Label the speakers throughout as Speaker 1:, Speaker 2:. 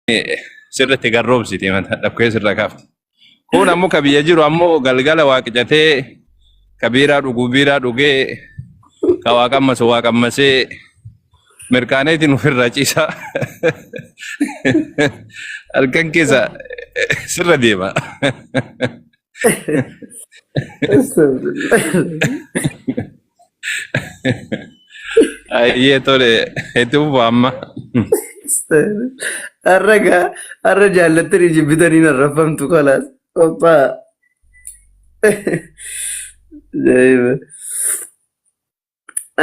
Speaker 1: Sirriitti garroomsiti mata dhakkee sirra kaafti. Kun ammoo ka biyya jiru ammoo galgala waaqicatee ka biiraa dhugu biiraa dhugee ka waa qammasu waa qammasee mirkaaneetiin ofirraa ciisa. Halkan keessa sirra deema. Ayyee tole itti fufa amma.
Speaker 2: Har'a gaa har'a jaallattanii jibbitanii narrafamtu kalaas. Qophaa. Ajaa'iba.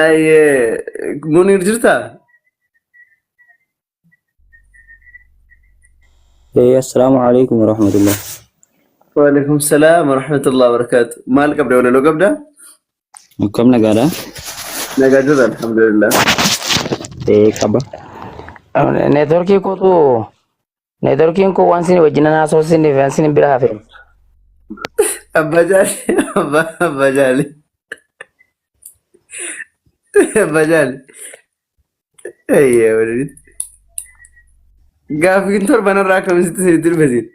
Speaker 2: Ayyee Muniir jirtaa?
Speaker 3: Assalaamu alaikum warahmatullah.
Speaker 2: Waalaikum salaam warahmatullahi wabarakatuh. Maal qabda walaloo qabda?
Speaker 3: Akkam nagaadha?
Speaker 2: Nagaa jirra alhamdulillah.
Speaker 3: Qaba.
Speaker 4: Neetworkii kootu neetworkiin koo waan isin wajjin haasoo isin waan isin bira hafe.
Speaker 2: Abbaa jaali abbaa jaali abbaa jaali. Eeyyee waliin. Gaaffiin torban irraa akkamitti isinitti dhufesin?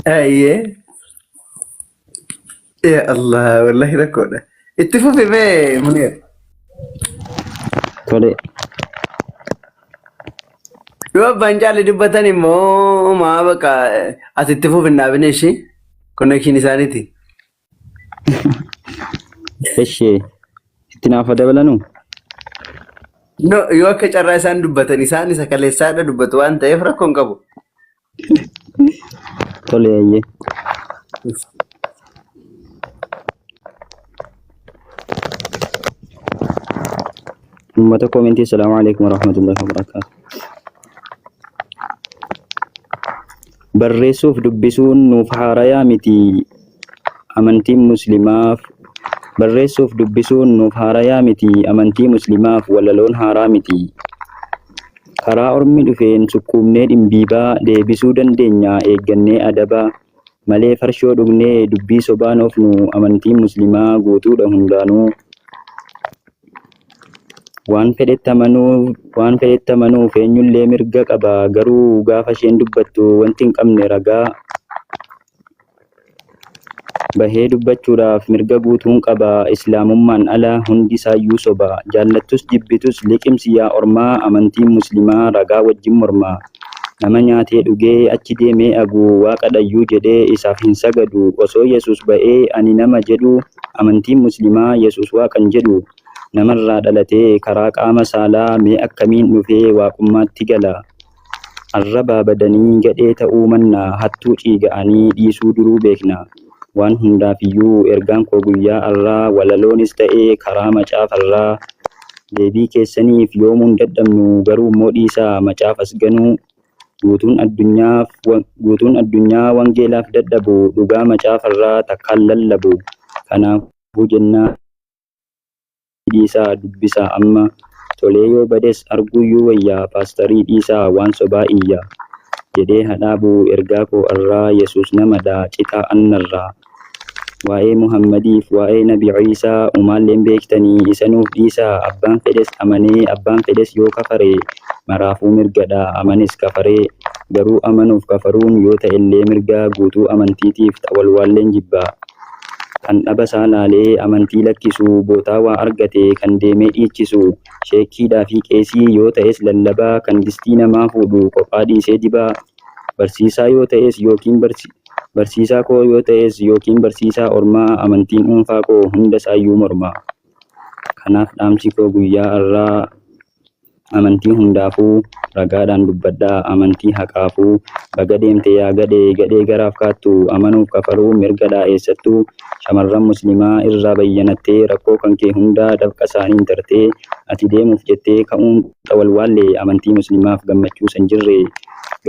Speaker 2: Eeyyee. Yaa Allah wallahi rakkoodha. Itti fufi mee Munir.
Speaker 3: Tole.
Speaker 2: Yoo abbaan caalee dubbatan immoo maa baqa ati itti fufi hin dhaabine ishii connection isaaniiti.
Speaker 3: Eshi itti naaf haa dabalanu.
Speaker 2: No, yoo akka carraa isaan dubbatan isaan isa kaleessaadha dubbatu waan ta'eef rakkoo hin qabu.
Speaker 3: Tole ayyee. Uummata koomentii assalaamu alaikum warahmatullahi wabarakaatu. Barreessuuf dubbisuun nuuf haarayaa miti amantiin muslimaaf Barreessuuf dubbisuun nuuf haarayaa miti amantii muslimaaf walaloon haaraa miti. Karaa ormi dhufeen sukkuumnee dhimbiibaa deebisuu dandeenya eeggannee adaba malee farshoo dhugnee dubbii sobaan oofnu amantiin muslimaa guutuudha hundaanuu. Waan fedhetti amanuu waan fedhetti amanuuf eenyullee mirga qaba garuu gaafa isheen dubbattu wanti hin qabne ragaa bahee dubbachuudhaaf mirga guutuun qaba islaamummaan ala hundi isaayyuu soba jaallattus jibbitus liqimsi yaa ormaa amantiin muslimaa ragaa wajjin morma nama nyaatee dhugee achi deemee agu waaqa dhayyuu jedhee isaaf hin sagadu osoo yesuus ba'ee ani nama jedhu amantiin muslimaa yesuus waaqan jedhu namarraa dhalatee karaa qaama saalaa mee akkamiin dhufee waaqummaatti gala Arrabaa badanii gadhee ta'uu mannaa hattuu ciiga'anii dhiisuu duruu beekna. Waan hundaafiyyuu ergaan koo guyyaa arraa walaloonis ta'ee karaa macaafarraa deebii keessaniif yoomuu hin dadhabnu garuummoo dhiisaa macaafas ganuu guutuun addunyaaf guutuun addunyaa wangeelaaf dadhabu dhugaa macaafarraa takkaan lallabu kanaafuu jennaan dhiisaa dubbisaa amma tolee yoo bades arguuyyuu wayya paastarii dhiisaa waan sobaa iyya jedhee ha dhaabu ergaa koo arraa yesuus namadha citaa annarraa waa'ee muhammadiif waa'ee nabi iisaa umaalleen beektanii isa nuuf dhiisaa abbaan fedhes amanee abbaan fedhes yoo kafare maraafuu mirgadha amanes kafaree garuu amanuuf kafaruun yoo ta'ellee mirga guutuu amantiitiif xawalwaalleen jibba Kan dhaba isaa laalee amantii lakkisu, bootaa waa argate kan deemee dhiichisu, sheekkiidhaa fi qeesii yoo ta'es lallabaa kan distii namaa fuudhu kophaa dhiisee dibaa, barsiisaa yoo ta'es yookiin barsiisaa koo yoo ta'es yookiin barsiisaa ormaa amantiin dhuunfaa koo hunda isaayyuu morma. Kanaaf dhaamsi koo guyyaa har'aa Amantii hundaafuu ragaadhaan dubbadhaa amantii haqaafuu Baga deemte yaa gadhee gadhee garaaf kaattu Amanuuf kafaruun mirgadha eessattuu Shamarran muslimaa irraa bayyanattee Rakkoo kankee hundaa dafqa saaniin tartee Ati deemuuf jettee ka'uun xawalwaalle Amantii muslimaaf gammachuu san jirre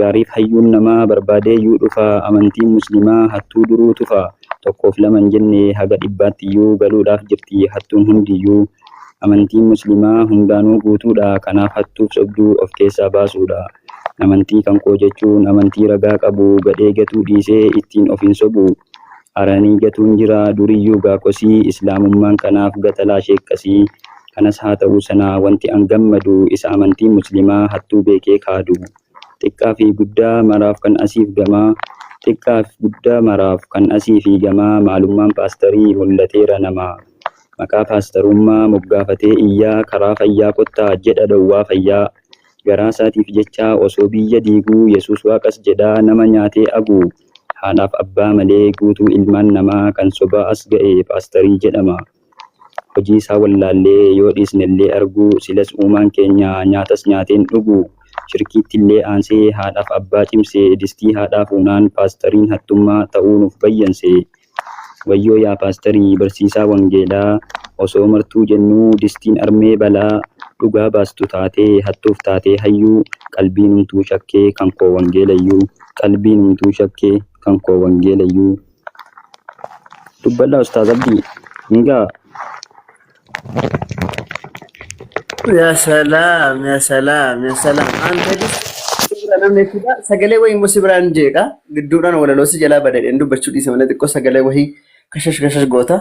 Speaker 3: Gaariif hayyuun namaa barbaadeeyyuu dhufa Amantiin muslimaa hattuu duruu tufa Tokkoof lama hin jenne haga dhibbaattiyyuu Galuudhaaf jirti hattuun hundiyyuu Amantiin Muslimaa hundaanuu guutuudha, kanaaf hattuuf sobduu of keessaa baasuudha. Amantii kan koo jechuun amantii ragaa qabu, gadhee gatuu dhiisee ittiin of hin sobu. Haranii gatuun jira duriyyuu gaaqosii Islaamummaan kanaaf gatalaa sheekkasii Kanas haa ta'uu sana wanti an gammadu Isa amantiin muslimaa hattuu beekee kaadu Xiqqaa fi guddaa maraaf kan asiif gamaa Xiqqaa fi guddaa maraaf kan asii fi gamaa Maalummaan paastarii mullateera namaa Maqaa paastarummaa moggaafatee iyyaa Karaa fayyaa kottaa jedha dhowwaa fayyaa Garaasaatiif jecha osoo biyya diiguu Yesuus waaqas jedhaa nama nyaatee agu Haadhaaf abbaa malee guutuu ilmaan namaa kan sobaa as ga'e paastarii jedhama. Hojii isaa wallaallee yoo dhiisnellee arguu silas uumaan keenya nyaatas nyaateen dhugu shirkiittillee aansee haadhaaf abbaa cimse distii haadhaa fuunaan paastariin hattummaa ta'uu nuuf bayyanse. Wayyoo yaa paastarii barsiisaa wangeelaa osoo martuu jennuu distiin armee balaa dhugaa baastu taatee hattuuf taatee hayyuu qalbiinumtuu shakkee kan koo wangeelayyuu qalbiinumtuu shakkee kan koo wangeelayyuu. Dubbadhaa Ustaaz Abdii hin ga'a.
Speaker 2: Yaa salaam, yaa salaam, yaa salaam. Anta bira namni jechuudha. Sagalee wayii immoo si biraan jeeqa. Gidduudhaan walaloo si jalaa badadheen dubbachuu dhiise malee xiqqoo sagalee wayii kashash kashash goota.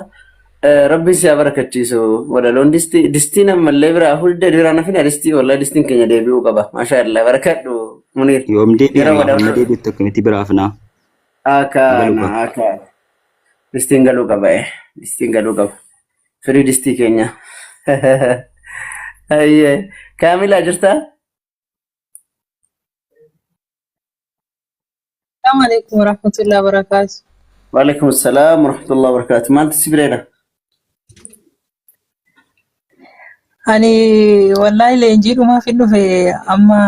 Speaker 2: Rabbiin si haa barakachiisu. Walaloon distii distiin ammallee biraa hunda biraan hafina distii wallahi distiin keenya deebi'uu qaba. Maashaa Allah barakadhu Muniir.
Speaker 3: Yoom
Speaker 2: Gara
Speaker 3: deebi'ama? Hamma
Speaker 2: walaloo.
Speaker 3: deebi'utti akkamitti biraa hafnaa? Galu
Speaker 2: Akaana
Speaker 3: qaba.
Speaker 2: akaana. Distiin galuu qaba. Distiin galuu qaba. Firii distii keenya. Ayyee. Kaamilaa jirtaa?
Speaker 5: Assalamu alaikum warahmatullahi wabarakatuh.
Speaker 2: Waalaikum salaam warahmatullahi wabarakatuh. Maaltu si bireedha?
Speaker 5: Ani wallahi leenjii dhumaaf hin dhufe amma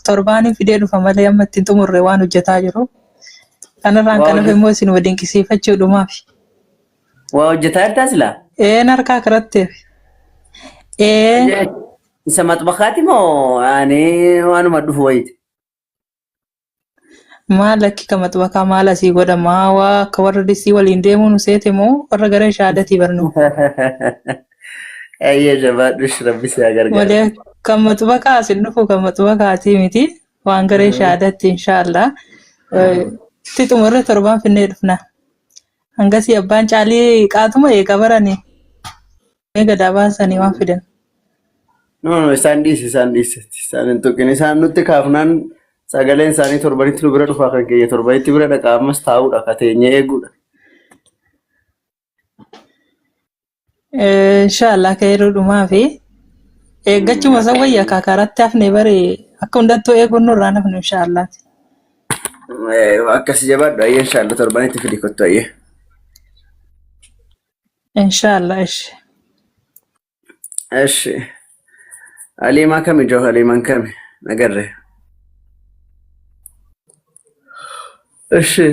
Speaker 5: torbaanii fidee dhufa malee amma ittiin xumurre waan hojjetaa jiru. Kanarraan
Speaker 2: Waa
Speaker 5: kan hafe
Speaker 2: hojjet
Speaker 5: immoo isin dinqisiifachuu dhumaaf.
Speaker 2: waa hojjetaa jirtaa silaa?
Speaker 5: Een harkaa karatteef. Ee
Speaker 2: Isa maxbakaati moo ani waanuma dhufu wayiiti?
Speaker 5: Maal lakki ka maxbakaa maal asii godhamaa waa akka warra disii waliin deemuu nu seete moo warra gara shaadatii barnu.
Speaker 2: Ayyee jabaadhu rabbi si haa gargaaru.
Speaker 5: Malee kan maxbakaa asin dhufu kan maxbakaatii miti waan garee shaadatti inshaallah. Itti xumurre torbaan finnee dhufna. Hangasii abbaan caalii qaatuma eega barani. Mee gadaa baasanii waan fidan.
Speaker 2: No, no, isaan dhiisi, isaan dhiisi. Isaan hin tuqin. Isaan nutti kaafnaan sagaleen isaanii torbanitti nu bira dhufaa kan keenya torbanitti bira dhaqa ammas taa'uudha ka teenyee eeguudha.
Speaker 5: Inshaallah akka yeroo dhumaa fi eeggachuma san wayya akka karatti hafne bare akka hundattuu eeguun nurraa hafnu inshaallah.
Speaker 2: Akkasi jabaadhu ayyee inshaallah torbanitti fidi kottu ayyee.
Speaker 5: Inshaallah ishi.
Speaker 2: Eshi. Aliimaa kami joo Aliimaan kami nagarre. Eshi.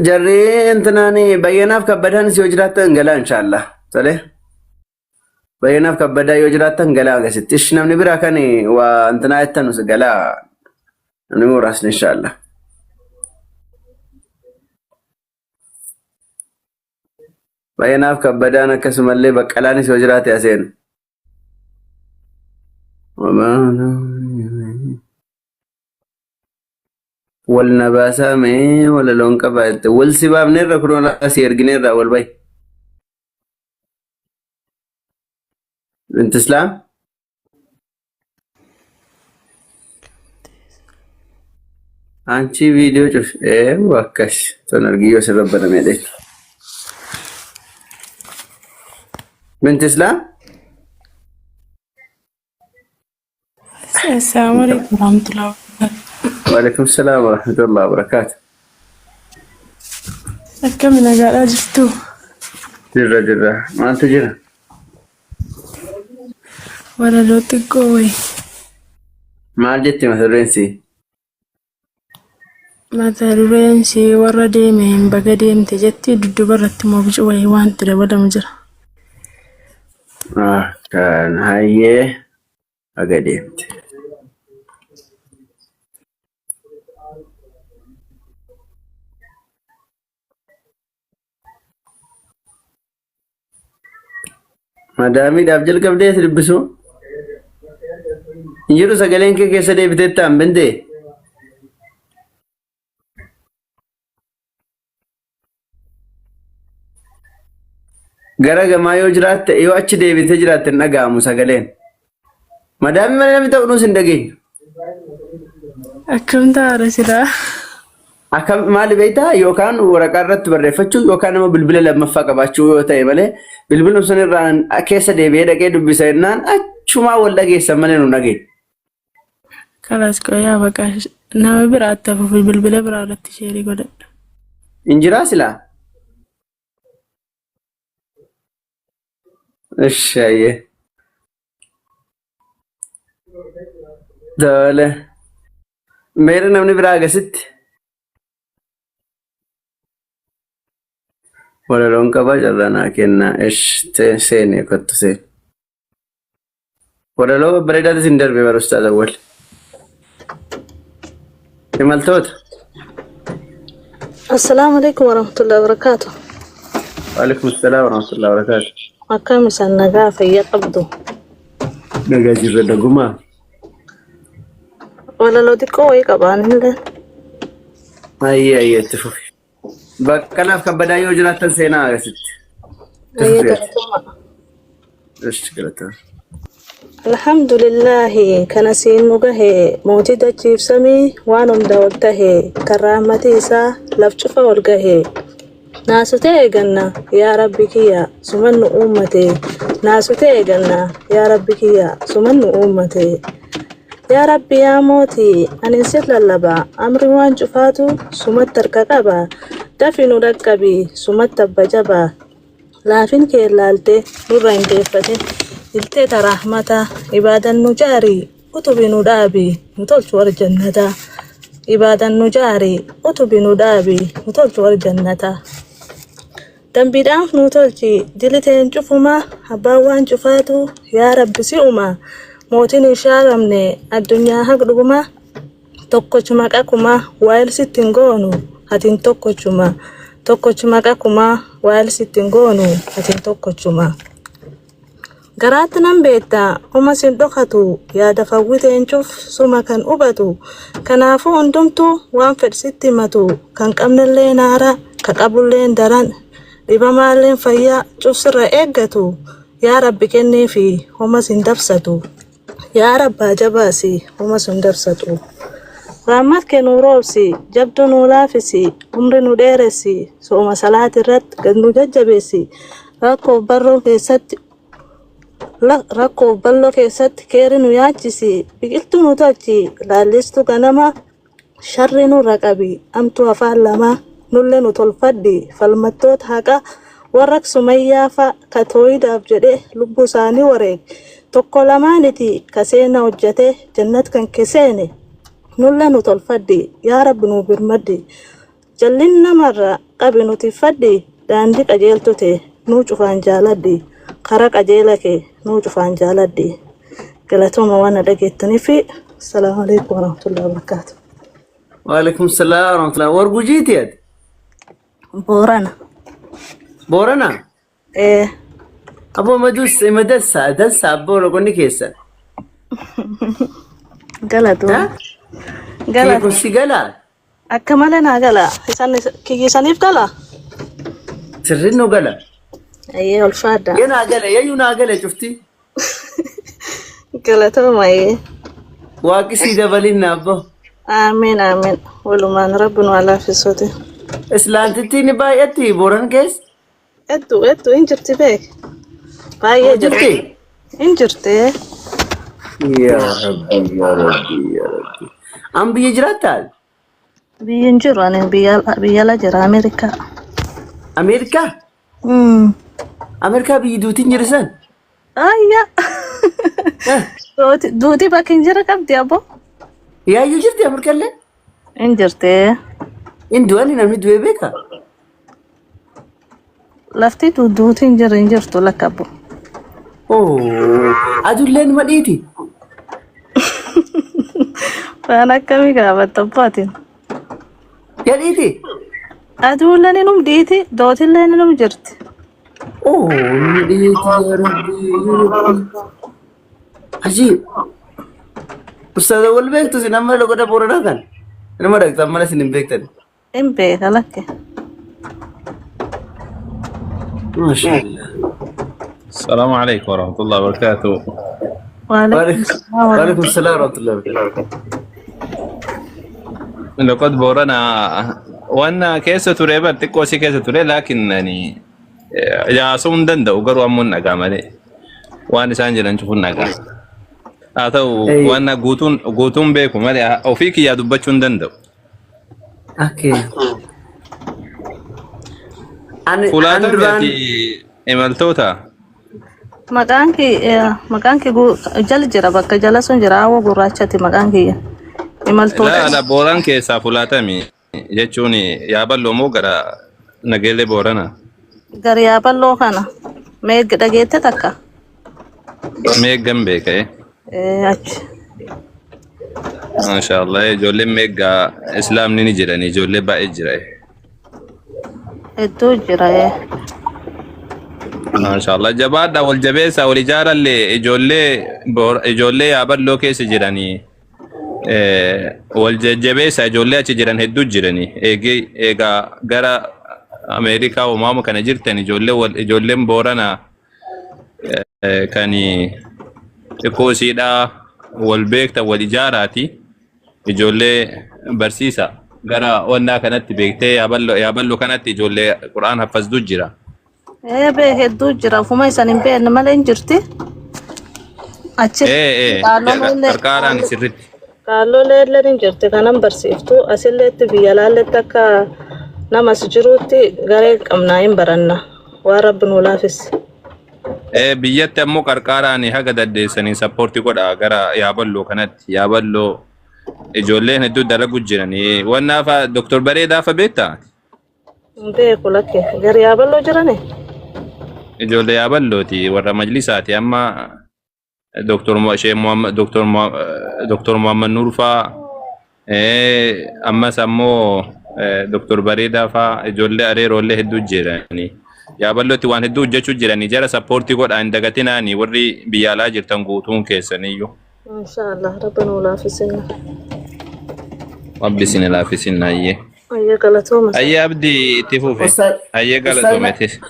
Speaker 2: Jarri intinaani bayyanaaf kabbadaan si yoo jiraattan galaa inshaallah. Tole. Bayyanaaf kabbadaa yoo jiraattan galaa agasitti. Ishi namni biraa kan waa intinaa jettanus galaa namni muraasni inshaallah. Bayyanaaf kabbadaan akkasumallee baqqalaanis yoo jiraate aseenu. Wal na baasaa mee walaloon qabaa jette. Wal si baafneerra kunoo asii ergineerra wal bahi. Binti Islaam. Anchi viidiyoo cuf. Ee akkas. Ton argiyyoo sirra banamee dheetu. Binti Islaam.
Speaker 6: Assalamu alaikum warahmatullahi wabarakatuh.
Speaker 2: Waalaikum salaam wa rahmatullahi wa barakaatu.
Speaker 6: Akkami nagaadhaa jirtu?
Speaker 2: Jirra jirra. Maaltu jira?
Speaker 6: Walaloo xiqqoo wayi.
Speaker 2: Maal jetti mata dureen sii?
Speaker 6: Mata dureen ishee warra deeme hin baga deemte jetti dudduuba irratti immoo bicu wayii wanti dabalamu jira.
Speaker 2: Ah, kan hayyee baga deemte. Madaamiidhaaf jalqabdee si dubbisuu? Hin jiru sagaleen kee keessa deebiteetta hin bintee? Gara gamaa yoo jiraatte yoo achi deebitee jiraatte hin dhaga'amu sagaleen. Madaamii malee namni ta'u nuus hin dhageenyu.
Speaker 6: Akkam ta'aara silaa.
Speaker 2: Akkam maali beektaa yookaan waraqaa irratti barreeffachuu yookaan nama bilbila lammaffaa qabaachuu yoo ta'e malee bilbiluma sun irraan keessa deebi'ee dhaqee dubbisa jennaan achumaa wal dhageessan malee nu dhageenyu.
Speaker 6: Kalaas qoyaa baqa nama biraatti hafuuf bilbila biraa irratti sheerii godhadha.
Speaker 2: Hin jiraa silaa? Ishaayyee. Tole. Meera namni biraa agasitti. Walaloon qabaa carraa naa kennaa. Ish seeni kottu seeni. Walaloo babbareedaatu isin darbe bara Ustaaz Awwal. Imaltoota.
Speaker 7: Assalaamu alaikum warahmatullahi wabarakatuh.
Speaker 2: Waalaikum salaam warahmatullahi wabarakatuh.
Speaker 7: Akkam isan nagaa fayyaa qabdu.
Speaker 2: Nagaa jirra nagumaa.
Speaker 7: Walaloo xiqqoo wayii qabaan illee.
Speaker 2: Ayyee ayyee itti fufi. Baqqalaaf kabbadaa yoo jiraattan seenaa agasitti. Itti
Speaker 7: Ayyee
Speaker 2: fufi ati.
Speaker 7: galatoomaa.
Speaker 2: Ishi galatoomi.
Speaker 7: Alhamdulillaahi kana siin nu gahe mootii dachiif samii waan hunda ol tahe kan rahmatii isaa laf cufa ol gahe naasutee eeganna yaa rabbi kiyya suman nu uummate naasutee eeganna yaa rabbi kiyya suman nu uummate Yaa Rabbi yaa mootii anin sin lallaba amri waan cufaatu sumatti harka qaba dafi nu dhaqqabi sumatti abba jaba laafin kee laalte nurra hin deeffatin iltee ta rahmata ibaadan nu jaari utubi nu dhaabi nu tolchu war jannata ibaadan nu jaari utubi nu dhaabi nu tolchu war jannata Dambiidhaaf nuu tolchi dili teen cufuma abbaan waan cufaatu yaa rabbi si'uma mootiin hin shaaramne addunyaa haq dhuguma tokkochuma qakuma waayil sitti hin goonu atin tokkochuma tokkochuma qakuma waayil sitti hin goonu atin tokkochuma. Garaatti nan beetta homa sin dhokatu yaada fawwiteen cuf suma kan hubatu kanaafuu hundumtuu waan fedh sitti himatu kan qabnelleen haara ka qabulleen daran dhibamaalleen fayyaa cuf sirra eeggatu yaa rabbi kenniifi homa sin dabsatu yaa rabbaa jabaasi homa sun dabsatu Rahmat kee nuu roobsi jabduu nuu laafisi umri nu dheeressi sooma salaati irratti gad nu jajjabeessi rakkoof barroo keessatti rakkoof balloo keessatti keeri nu yaachisi biqiltuu nu tolchi laallistuu ganama sharri nurra qabi amtuu afaan lamaa nulle nu tolfadhi falmattoota haqa warra akka sumayyaa fa ka tooyidaaf jedhee lubbuu isaanii wareeg tokko lamaaniti ka seena hojjate jannat kan ke seene nulle nu tolfadhi yaa rabbi nuu birmadhi Jallin namarra qabi nu tiffadhi daandii qajeeltu tee nuu cufaan jaaladhi karaa qajeela kee nuu cufaan jaaladhi galatooma waan na dhageettaniif assalaamu alaikum warahmatullahi wabarakaatu.
Speaker 2: Waalaikum salaam warahmatullahi. War gujiiti ati?
Speaker 7: Boorana.
Speaker 2: Boorana?
Speaker 7: Ee
Speaker 2: Aboo maduus madansa dansa abboo loqonni keessan.
Speaker 7: galatooma.
Speaker 2: Ha? Kiyya kun
Speaker 7: Galatooma.
Speaker 2: si galaa?
Speaker 7: Akka malee naa gala. Isan kiyya isaniif gala?
Speaker 2: Sirriin nu gala.
Speaker 7: Ayyee ulfaadha.
Speaker 2: Ye naa gala yeyyuu naa gala cufti.
Speaker 7: Galatooma ayyee.
Speaker 2: Waaqi sii dabalin na abboo.
Speaker 7: Amiin amiin. Walumaan rabbi nu haa laaffisuuti.
Speaker 2: Islaantittiin ni baay'atti Booran keessa.
Speaker 7: Hedduu hedduu hin jirti beek. Baay'ee
Speaker 2: Oo
Speaker 7: jirti.
Speaker 2: jirti.
Speaker 7: Hin jirti.
Speaker 2: Yaa Rabbi yaa Rabbi yaa Rabbi. An biyya jiraattaa?
Speaker 7: Biyya hin jiru ani biyya biyya ala jira Ameerikaa.
Speaker 2: Ameerikaa? Ameerikaa biyyi duutiin jiru san?
Speaker 7: Ayya.
Speaker 2: Eh,
Speaker 7: Duuti duuti bakka hin jira qabdi abbo.
Speaker 2: Yaayyuu jirti Ameerikaallee?
Speaker 7: Hin jirti.
Speaker 2: Hin du'ani namni du'ee beeka?
Speaker 7: Lafti duuti hin jiru hin jirtu lakka abbo.
Speaker 2: Oo, adulleen ma dhiiti?
Speaker 7: Waan akkamii gaafatta abbaatiin?
Speaker 2: Ya dhiiti?
Speaker 7: Aduulleen inum dhiiti dootilleen inum jirti.
Speaker 2: Oo, ni dhiiti yaa Rabbi, yaa Rabbi. Ajiib. Ustaaza wal beektu isin amma loqoda Booranaa kan? Inuma dhaqxan mana isin hin beektan.
Speaker 7: Hin beeka lakke.
Speaker 2: Maashaallah.
Speaker 1: Salaamu alaikum warahmatullahi wabarakatuh.
Speaker 7: Waalaikum salaam
Speaker 2: Waalaikum salaam
Speaker 7: warahmatullahi.
Speaker 2: warahmatullahi wabarakatuh.
Speaker 1: Loqot Boorana waan keessa ture bar xiqqoo si keessa ture, laakiin ani yaasuu hin danda'u, garuu ammoo hin dhagaa malee waan isaan jedhan cufuun dhagaa. Haa ta'u, waan guutuun guutuun beeku malee ofii kiyyaa dubbachuu hin danda'u.
Speaker 2: Okay. Ani an
Speaker 1: Fulaatamni
Speaker 2: duraan
Speaker 1: ati imaltoota.
Speaker 7: Maqaan kee jala jira, bakka jala sun jira, hawwa gurraachati maqaan kiyya. Imaltoota.
Speaker 1: Laa la, Booraan keessaa fulaatamii jechuun Yaaballoo moo gara Nageellee Boorana?
Speaker 7: Gara Yaaballoo kana. Mee dhageette takka?
Speaker 1: Meeggan beeka.
Speaker 7: Eh, achi.
Speaker 1: Maashaallah, ijoolleen meeggaa islaamni ni jedhani, ijoollee baay'ee jira.
Speaker 7: Hedduu jira.
Speaker 1: Maashaallah, jabaadha, wal jabeessa, wal ijaarallee. Ijoollee Yaaballoo keessa jiranii wal jajjabeessa, ijoollee achi jiran hedduu jiranii. Eegee eegaa gara Ameerikaa uumama kana jirtan, ijoollee wal ijoolleen Booranaa kan xiqqoo isiidhaa wal beektan, wal ijaaraati ijoollee barsiisa. Gara wannaa kanatti beektee, Yaaballoo kanatti ijoollee Qur'aan haffazdu jira.
Speaker 7: Ee, bee hedduu jira. Ofuma isan hin beekne malee hin jirti. Achi
Speaker 1: Ee,
Speaker 7: qaalolee
Speaker 1: qarqaaraan sirritti.
Speaker 7: Qaalolee illee hin jirti kanan barsiiftu. Asilleetti biyya laalletti akka nama as jiruutti garee qabnaa, hin baranna. Waan Rabbi nuu laafisse.
Speaker 1: Ee, biyyatti ammoo qarqaaraan haga dandeessanii support godha. Gara Yaaballoo kanatti, Yaaballoo ijoolleen hedduu dalagu jiranii. Wannaa fa Doktor Bareedaa fa beektaa?
Speaker 7: Hin beeku, lakke. Gara Yaaballoo jirani?
Speaker 1: Ijoollee Yaaballooti, warra majlisaati. Amma Doktor Shee Muhammad, Doktor Muhammad Nuur faa, ammas ammoo Doktor Bareedaa faa, ijoollee areeroollee hedduu jiranii. Yaaballootti waan hedduu hojjechuu jiranii, jara support godhaa, hin dagatinaanii warri biyya alaa jirtan guutuun keessaniyyuu.
Speaker 7: Inshaallah, Rabbi nuu laaffisinna.
Speaker 1: Rabbi isin laaffisinna, ayyee.
Speaker 7: Ayyee, galatooma.
Speaker 1: Ayyee, Abdii, itti fufe.
Speaker 2: Ustaaz
Speaker 1: Ayyee, galatoometis.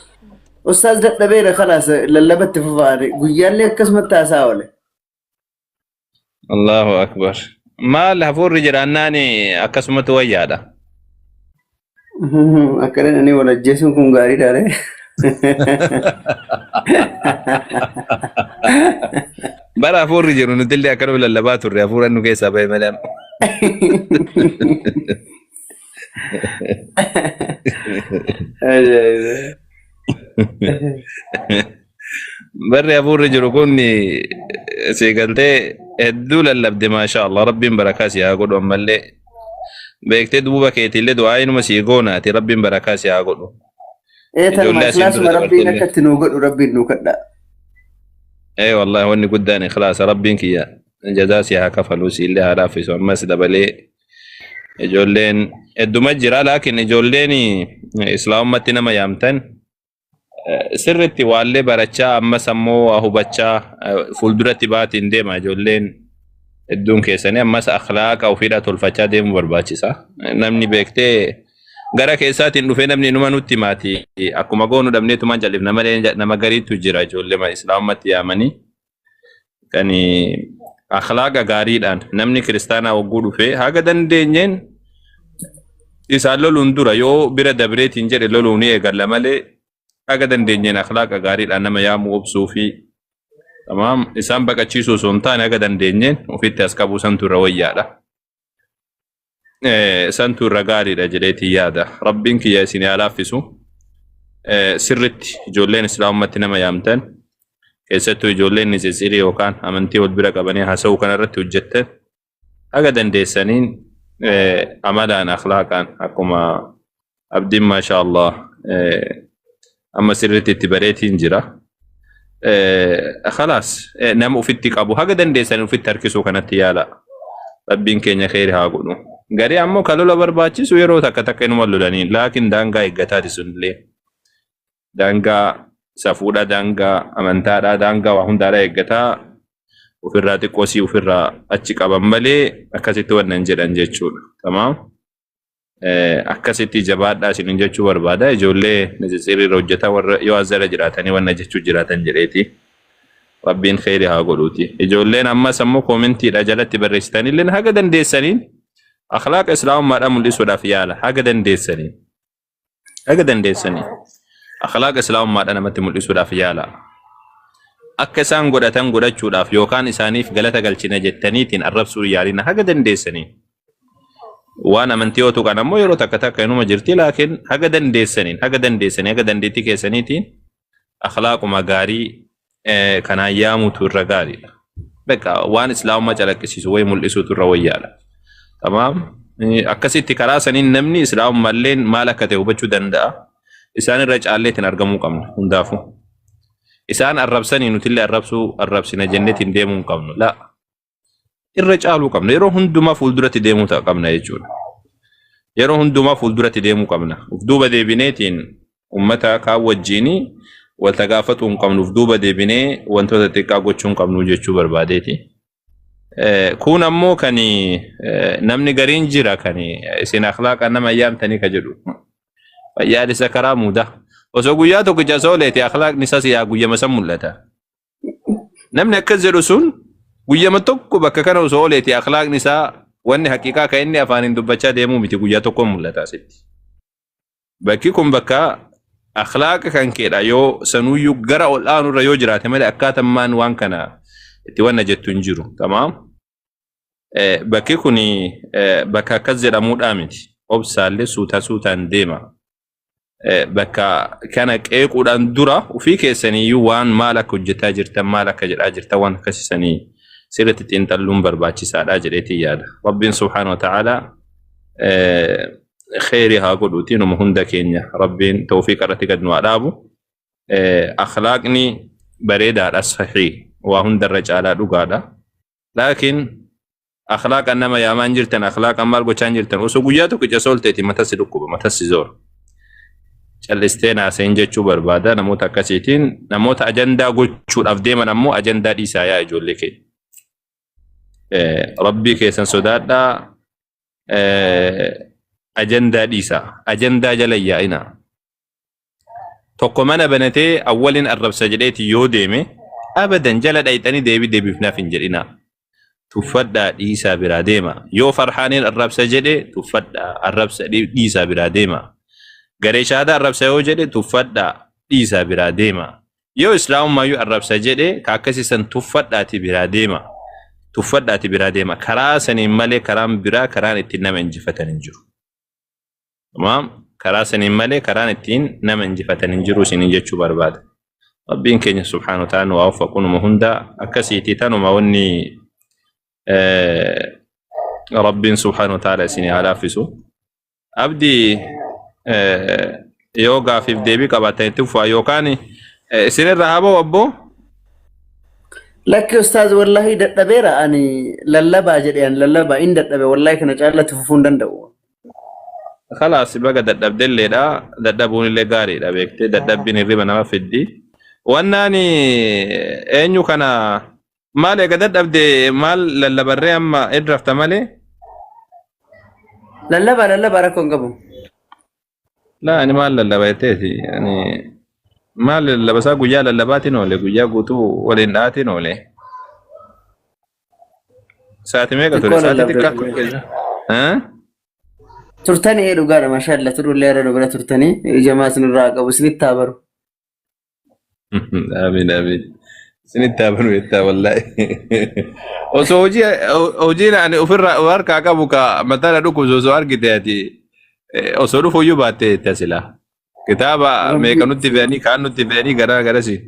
Speaker 2: Ustaaz dadhabeera, khalaas, lallabatti fufaane, guyyaallee akkasumatti haasaa oole.
Speaker 1: Allahu akbar. Maal, hafuurri jiraannaan akkasumatti wayyaadha.
Speaker 2: Akkana inni wal ajjeesuun kun gaariidha ree.
Speaker 1: Bara hafuurri jiru nuti illee akkanuma lallabaa turre, hafuura nu keessaa bahe malee amma.
Speaker 2: Ajaa'iba.
Speaker 1: Barri hafuurri jiru kun si galtee hedduu lallabde, maasha Allah, Rabbiin barakaa si haa godhu. Ammallee beektee duuba keetiillee du'aa inuma sii goonaati, Rabbiin barakaa si haa godhu.
Speaker 2: Ee, tanuma
Speaker 1: Ijoollee asiin dura
Speaker 2: ikhlaasuma Rabbiin
Speaker 1: dabartellee.
Speaker 2: akka itti nuu godhu Rabbiin nuu kadhaa.
Speaker 1: Ee wallahi, wanni guddaan ikhlaasa. Rabbiin kiyya jazaa si haa kafalu, si illee haa laaffisu. Ammas dabalee ijoolleen hedduma jira, laakiin ijoolleen islaamumatti nama yaamtan sirritti waallee barachaa, ammas ammoo waa hubachaa fuulduratti baatiin deema. Ijoolleen hedduun keessanii ammas akhlaaqa ofiidhaa tolfachaa deemuu barbaachisa. Namni beektee gara keessaatiin dhufee namni inuma nutti himaati, akkuma goonu dhabneetumaan jal'ifna malee nama gariitu jira, ijoollee islaamumatti yaamanii kan akhlaaqa gaariidhaan. Namni kiristaanaa wagguu dhufee haga dandeenyeen isaan loluun dura yoo bira dabreetiin jedhe loluu ni eegalla malee, haga dandeenyeen akhlaaqa gaariidhaan nama yaamuu, obsuu fi tamaam isaan baqachiisuu osoo hin taane, haga dandeenyeen ofitti as qabuu santu irra wayyaadha. Santu irra gaariidha jedheetiin yaada. Rabbiin kiyya isin haa laaffisu. Sirritti ijoolleen islaamumatti nama yaamtan, keessattuu ijoolleen nitsitsirii yookaan amantii wal bira qabanii haasa'uu kanarratti hojjettan, haga dandeessaniin amalaan, akhlaaqaan, akkuma Abdiin maasha Allah amma sirriitti itti bareetiin jira. Khalaas, nama ofitti qabu haga dandeessaniin ofitti harkisuu kanatti yaala. Rabbiin keenya kheyri haa godhu. Garii ammoo kan lola barbaachisu yeroo takka takka inuma lolanii, laakiin daangaa eeggataati sunillee. Daangaa safuudha, daangaa amantaadha, daangaa waa hundaadha eeggataa ofirraa xiqqoo sii ofirraa achi qaban malee akkasitti wannan jedhan jechuudha. Tamaam. Akkasitti jabaadhaa isinin jechuu barbaada. Ijoollee nitsitsirri irra hojjetaa warra yoo as jala jiraatanii wanna jechuu jiraatan jedheeti. Rabbiin kheyri haa godhuuti. Ijoolleen ammas ammoo koomentiidha jalatti barreessitanillee haga dandeessaniin akhlaaqa islaamummaadhaa mul'isuudhaaf yaala haga dandeessaniin. Haga dandeessaniin akhlaaqa islaamummaadhaa namatti mul'isuudhaaf yaala. Akka isaan godhatan godhachuudhaaf yookaan isaaniif galata galchina jettaniitiin arrabsuu yaalina haga dandeessaniin. Waan amantii yoo tuqan ammoo yeroo takka takka inuma jirti, laakiin haga dandeessaniin, haga dandeessanii, haga dandeettii keessaniitiin akhlaaquma gaarii kanaan yaamutu irra gaariidha. Beqa waan islaamummaa calaqqisiisu wayi mul'isuutu irra wayyaadha. Tamaam. Akkasitti karaa saniin namni islaamummaalleen maal akka ta'e hubachuu danda'a. Isaan irra caalleetiin argamuu qabna hundaafuu. Isaan arrabsanii nutillee arrabsuu arrabsina jenneetiin deemuu hin qabnu. Laa. Irra caaluu qabna. Yeroo hundumaa fuulduratti deemuu qabna jechuudha. Yeroo hundumaa fuulduratti deemuu qabna. Uf duuba deebineetiin ummata kaan wajjiin wal tagaafatuu hin qabnu. Uf duuba deebinee wantoota xiqqaa gochuu hin qabnu jechuu barbaadeeti. Kun ammoo kan namni gariin jira kan isin akhlaaqa nama yaamtanii ka jedhu. Fayyaan isa karaa muudaa. Osoo guyyaa tokkicha sooleeti akhlaaqni isas yaa guyyama san mul'ata. Namni akkas jedhu sun guyyama tokko bakka kana osoo ooleeti akhlaaqni isaa, wanni haqiiqaa kan inni afaaniin dubbachaa deemuu miti, guyyaa tokko mul'ata asitti. Bakki kun bakka akhlaaqa kan keedha yoo sanuyyuu gara ol aanurra yoo jiraate malee akkaatammaan waan kana itti wanna jettu hin jiru. Tamaam. Bakki kun bakka akkas jedhamuudhaa miti. Obsaallee suuta suutaan deema. Bakka kana qeequudhaan dura ofii keessaniiyyuu waan maal akka hojjetaa jirtan, maal akka jedhaa jirtan, waan akkasisanii sirriitti xiinxalluun barbaachisaadha jedheetiin yaada. Rabbiin subhaana wa ta'ala kheyrii haa godhuuti numa hunda keenya Rabbiin tawfiiqa irratti gad nu haa dhaabu. Akhlaaqni bareedaadha, sahii waa hundarra caalaa dhugaadha. Laakiin akhlaaqan nama yaamaa hin jirtan, akhlaaqan maal gochaa hin jirtan, osoo guyyaa tokkicha soolteeti matas si dhukkuba, matas si zoora. Callistee naaseen jechuu barbaada namoota akkasiitiin. Namoota ajandaa gochuudhaaf deeman ammoo ajandaa dhiisaa yaa ijoollee keenya. Rabbii keessan sodaadhaa, ajandaa dhiisaa, ajandaa jala hin yaa'inaa. Tokko mana banatee awwalin arrabsa jedheeti yoo deeme abadan jala dhayxanii deebii deebifnaaf hin jedhinaa. Tuffadhaa, dhiisaa, biraa deema. Yoo farhaaniin arrabsa jedhe tuffadhaa, arrabsa dhiisaa, biraa deema. Garee shahaadaa arrabsa yoo jedhe tuffadhaa, dhiisaa, biraa deema. Yoo islaamumaayyuu arrabsa jedhe ka akkasii san tuffadhaati biraa deema. Tuffadhaati biraa deema. Karaa saniin malee karaan biraa karaan ittiin nama injifatan hin jiru. Tamaam, karaa saniin malee karaan ittiin nama injifatan hin jiru isiniin jechuu barbaada. Rabbiin keenya subhaanahu wa ta'ala nu haa waffaqu numa hunda akkasiiti. Tanuma wanni Rabbiin subhaanahu wa ta'ala isinii haa laaffisu. Abdii, yoo gaafiif deebii qabaattan itti fufaa yookaan isinirra haa ba'u abboo.
Speaker 2: Lakki ustaaz, wallahi dadhabeera ani. Lallabaa jedhe, ani lallabaa in dadhabe wallahi, kana caalatti fufuu hin danda'u.
Speaker 1: Khalaas, baga dadhabdelleedha. Dadhabuun illee gaariidha beektee. Dadhabbiin hirriba nama fiddi. Wannaan eenyu kana maal eega dadhabde maal lallabarree amma hin rafta malee.
Speaker 2: Lallabaa, lallabaa, rakkoo hin qabu.
Speaker 1: Laa, ani maal lallaba jetteeti? Ani maal lallaba isaa guyyaa lallabaatiin oole, guyyaa guutuu waliin dha'aatiin oole. Sa'aatii meeqa ture?
Speaker 2: Xiqqoo
Speaker 1: Sa'aatii
Speaker 2: lallabde.
Speaker 1: xiqqaa ture keessa. Eh?
Speaker 2: Turtanii ee dhugaadha, maashaallah, turullee irra nu bira turtanii jamaa isinirraa qabu isinitti haa baru.
Speaker 1: Amiin, amiin. Isinitti haa baru jettaa wallaahi. Osoo hojii hojiin ani ofirraa of harkaa qabu ka mataa na dhukkubsu osoo argite ati osoo dhufuyyuu baattee jetta silaa. Kitaaba meeqa nutti fe'anii, kaan nutti fe'anii garaa garasii.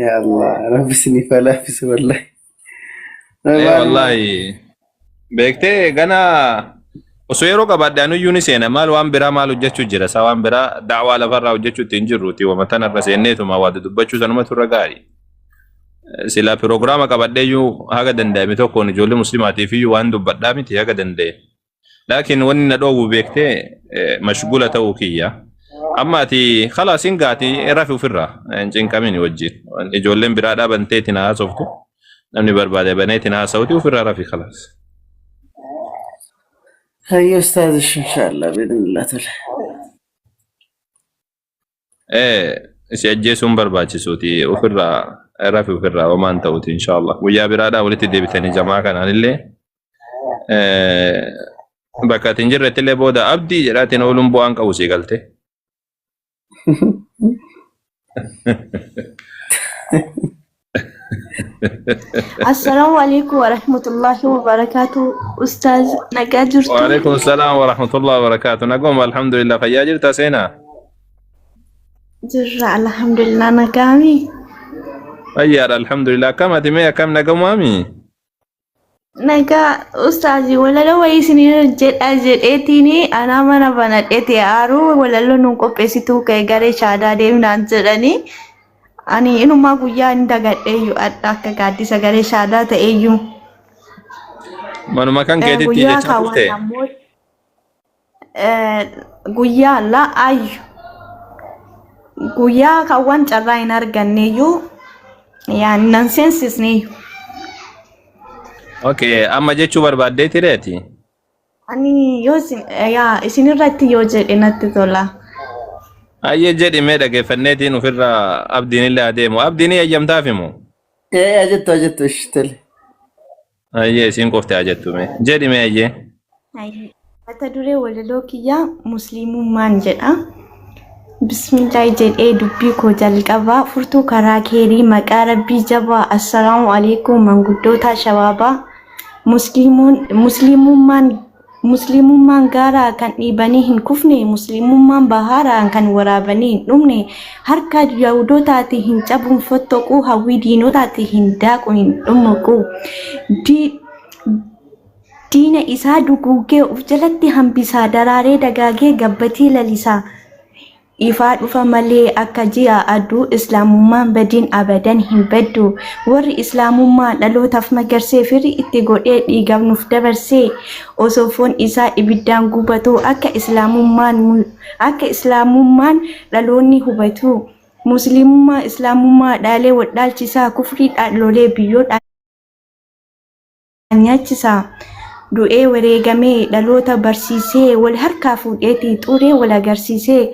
Speaker 2: Yaa Allah, Rabbi isiniif haa laaffisu wallahi.
Speaker 1: Wallaahi beektee gana osoo yeroo qabaadhe anuyyuu ni seena. Maal waan biraa maal hojjechuu jira isaa waan biraa da'waa lafarraa hojjechuutti hin jirruuti, wama tanarra seenneetuma waa dubbachuu sanumatu irra gaarii. Silaa piroogiraama qabadheeyyuu haga danda'ame tokkoon ijoollee muslimaatiif iyyuu waan dubbadhaa miti haga danda'e. Laakiin wanni na dhoowwu beektee mashgula ta'uu kiyya. Amma ati khalaas hin gaati, rafi, ofirraa hin cinqamini wajjin. Ijoolleen biraa dhaabanteetiin haasoftu, namni barbaade baneetiin haasa'uti, ofirraa rafi, khalaas.
Speaker 2: Hayyee ustaaz inshallah biidhnillah tole.
Speaker 1: Ee si ajjeesuun barbaachisuuti ofirraa rafi ofirraa homaan ta'uti inshallah. Guyyaa biraadhaa walitti deebitanii jamaa kanaan illee bakka ati hin jirretti illee booda abdii jedhaatiin ooluun bu'aan qabu sii galte.
Speaker 8: Assalaamu alaikum warahmatullahi wabarakatuh. Ustaaz nagaa jirtu?
Speaker 1: Waalaikum salaam wa rahmatullahi wa barakaatu. Naguma alhamdulillah fayyaa jirta seenaa?
Speaker 8: Jirra alhamdulillah nagaami.
Speaker 1: Fayyaadha alhamdulillah. Akkam ati mee akkam nagamumaami?
Speaker 8: Nagaa ustaazi walaloo wayii isinii jedha jedheetiin anaa mana banadheeti aaruu walaloo nuun qopheessituu ka'e garee shaadaa deemnaan jedhanii ani inumaa guyyaa hin dagadheeyyu adda akka gaaddisa garee shaadaa ta'eyyuu.
Speaker 1: Manuma kan keetitti
Speaker 8: Guyyaa
Speaker 1: jechaa
Speaker 8: kaawwan
Speaker 1: turte?
Speaker 8: ammoo guyyaa la ayyu guyyaa kaawwan carraa hin arganneeyyuu yaa nan seensisneeyyu.
Speaker 1: Okay, amma jechuu barbaaddee tireeti?
Speaker 8: Ani yoo isin yaa isin irratti yoo jedhe natti tola.
Speaker 1: Ayyee jedhi mee dhageeffanneetiin ofirraa abdiin illee adeemu. Abdiin eeyyamtaaf himu?
Speaker 2: Ee ajettu ajettu ishi tole.
Speaker 1: Ayyee isiin qofti haa jettu mee. Jedhi mee ayyee.
Speaker 8: Mata duree walaloo kiyyaa musliimummaan jedha. Bismillaahi jedhee dubbii koo jalqabaa furtuu karaa keerii maqaa rabbii jabaa assalaamu alaikum manguddoota shabaabaa musliimuun musliimummaan musliimummaan gaaraa kan dhiibanii hin kufne musliimummaan bahaaraa kan waraabanii hin dhumne harka yahudotaati hin cabuun fottoquu hawwii diinotaati hin daaqu hin dhumuqu Diina isaa duguugee uf jalatti hambisaa daraaree dagaagee gabbatee lalisaa. Ifaa dhufa malee akka ji'a aduu islaamummaan badiin abadan hin baddu. Warri islaamummaa dhalootaaf magarsee firii itti godhee dhiigaaf nuuf dabarsee osoo foon isaa ibiddaan gubatuu akka islaamummaan akka islaamummaan dhaloonni hubatuu. Muslimummaa islaamummaa dhaalee wal dhaalchisaa kufriidhaan lolee biyyoo nyaachisa. Du'ee wareegamee dhaloota barsiisee wal harkaa fuudheeti xuree wal agarsiisee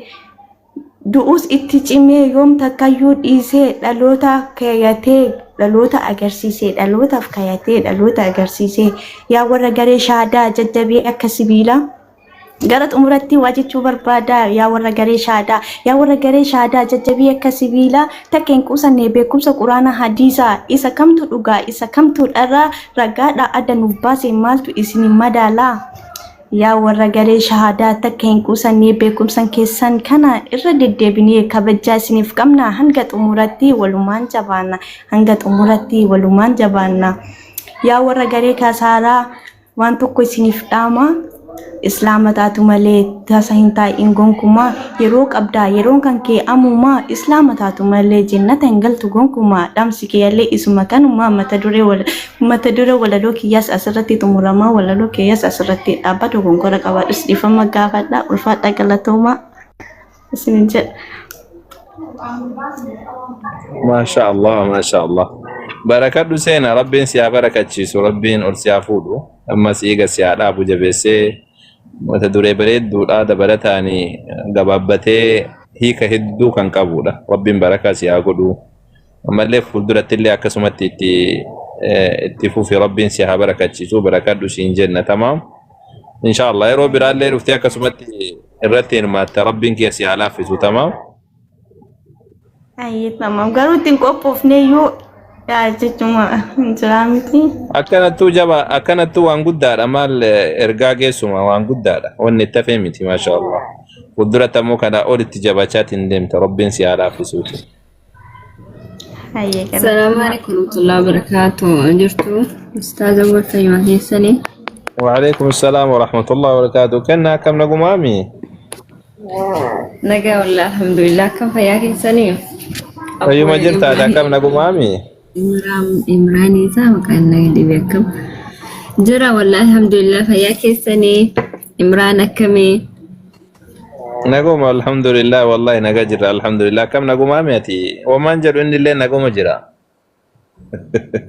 Speaker 8: du'us itti cimee yoom takkayyuu dhiisee dhaloota kayatee dhaloota agarsiisee dhalootaaf kayatee dhaloota agarsiisee yaa warra garee shaadaa jajjabee akka sibiilaa. Gara xumuratti waa jechuu barbaada yaa warra garee shaadaa yaa warra garee shaadaa jajjabii akka sibiilaa takka hin quusanne beekumsa quraana hadiisaa isa kamtu dhugaa isa kamtu dharaa ragaadha adda nuuf baase maaltu isin madaalaa yaa warra garee shahaadaa takka hin quusanne beekumsan keessan kana irra deddeebinee kabajaa isiniif qabna hanga xumuratti walumaan jabaanna hanga xumuratti walumaan jabaanna yaa warra garee kasaaraa Waan tokko isiniif dhaama Islaama taatu malee tasa hin taa'iin gonkumaa yeroo qabdaa yeroon kan kee amumaa Islaama taatu malee jennata hin galtu gonkumaa dhaamsi kiyyallee isuma kanumaa mata duree wal mata duree walaloo kiyyaas asirratti xumuramaa walaloo kiyyaas asirratti dhaabbata dogongora qabaadhus dhiifama gaafadha ulfaadha galatoomaa isinin jedha.
Speaker 1: Maasha Allah, maasha Allah. Barakadhu seena rabbiin si haa barakachiisu, rabbiin ol si haa fuudhu. Ammas eega si haa dhaabu jabeessee mata duree bareedduudha dabalataan gabaabbatee hiika hedduu kan qabudha. Rabbiin barakaa si haa godhu. Ammallee fuulduratti illee akkasumatti itti itti fufi rabbiin si haa barakachiisu barakadhu siin jenna tamaam. Inshallah yeroo biraallee dhuftee akkasumatti irratti hirmaatta rabbiin kee si haa laaffisu tamaam.
Speaker 8: Ayyee tamam garuu ittiin qophoofne iyyuu yaa jechuma hin jiraa miti.
Speaker 1: Akkanattuu jaba akkanattuu waan guddaadha maal ergaa geessuma waan guddaadha wanni itti hafee miti maasha Allah. Fuulduratti ammoo kanaa olitti jabachaatiin deemta rabbiin si haa laaffisuuti.
Speaker 8: Ayyee
Speaker 9: Salaamu
Speaker 8: galatoomaa.
Speaker 9: alaikum warahmatullahi wabarakatuh. Jirtu ustaaza Walfayyuma keessanii.
Speaker 1: وعليكم السلام ورحمة الله وبركاته كنا كم نقوم أمي
Speaker 9: Nagaa wallah alhamdulillah akkam fayyaa keessanii.
Speaker 1: أيما
Speaker 9: Akkuma
Speaker 1: جرت هذا
Speaker 9: Imraan
Speaker 1: كم نقوم أمي
Speaker 9: Imraan Imraan isaa maqaan nama dhibe akkam. Jira wallah alhamdulillah fayyaa keessanii. Imraan akkamii?
Speaker 1: Naguma alhamdulillah wallahi naga jira alhamdulillah kam naguma miti waman jedhu inni illee naguma jira.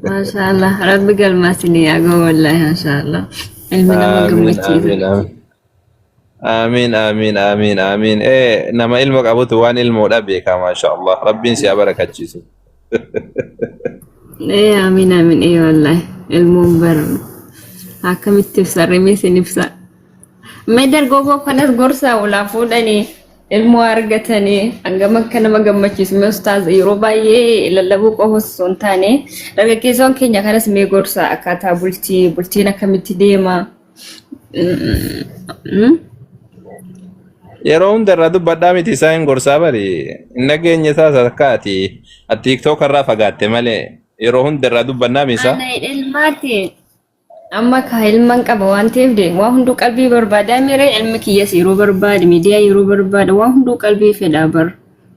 Speaker 9: Maasha Allah rabbi galmaa isinii haa ga'u wallahi maasha Allah. Ilma nama
Speaker 1: Amiin
Speaker 9: gammachiisa.
Speaker 1: amiin amiin. Amiin amiin amiin amiin. Ee nama ilma qabutu waan ilmoodha beeka maasha Allah. Rabbiin si haa barakachiisu.
Speaker 9: Ee amiin amiin ee wallaahi ilmoon bar akkamitti ibsa rimee sin ibsa. Mee dargaggoo kanas gorsaa ulaa fuudhanii ilmoo argatanii hangam akka nama gammachiisu mee ustaaz yeroo baay'ee lallabuu qofa osoo hin taane dargaggeessoon keenya kanas mee gorsaa akkaataa bultii bultiin akkamitti deema.
Speaker 1: Yeroo hunda irraa dubbadhaa miti isaa hin gorsaa bari. Hin dhageenye isaas akka ati TikTok irraa fagaatte malee yeroo hunda irraa dubbannaa misa.
Speaker 9: Ana ilmaati amma ka ilman qaba waan ta'eef de waa hunduu qalbii barbaadaa miree ilmi kiyyas yeroo barbaade miidiyaa yeroo barbaade waa hunduu qalbii fedha bar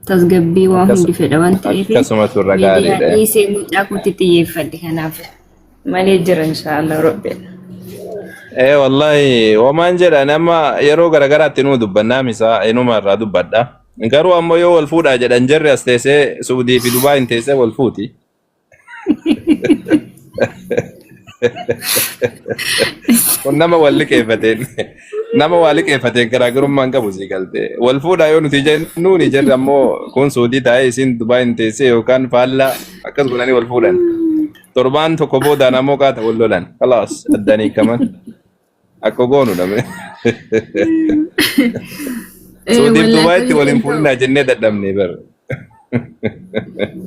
Speaker 9: tasgabbii waa hundi fedha waan ta'eef
Speaker 1: Akkasumatu irra
Speaker 9: miidiyaa
Speaker 1: gaariidha.
Speaker 9: dhiisee mucaa kootti xiyyeeffadhe kanaaf malee jira inshaallah rabbi.
Speaker 1: Ee wallahi wamaan jedhan amma yeroo garagaraatti inuma dubbannaa misa inuma irraa dubbadha. Garuu ammoo yoo wal fuudhaa jedhan jarri as teessee Suudii fi Dubaayin teessee wal fuuti. Kun nama wal liqeeffateen nama waa liqeeffateen garaagarummaa hin qabu sii galtee. Wal fuudhaa yoo nuti jennuuni jarri ammoo kun Suudii taa'ee isiin Dubaayin teessee yookaan faallaa akkas godhanii wal fuudhan. Torbaan tokko boodaan ammoo qaata wal lolan. Kalaas addaan hiikaman. Akka goonu dha.
Speaker 9: Ee
Speaker 1: Suudiif
Speaker 9: wallahi
Speaker 1: Dubaayitti
Speaker 9: akkasitti
Speaker 1: wal hin
Speaker 9: hin ta'u.
Speaker 1: fuudhinaa jennee dadhabne bar.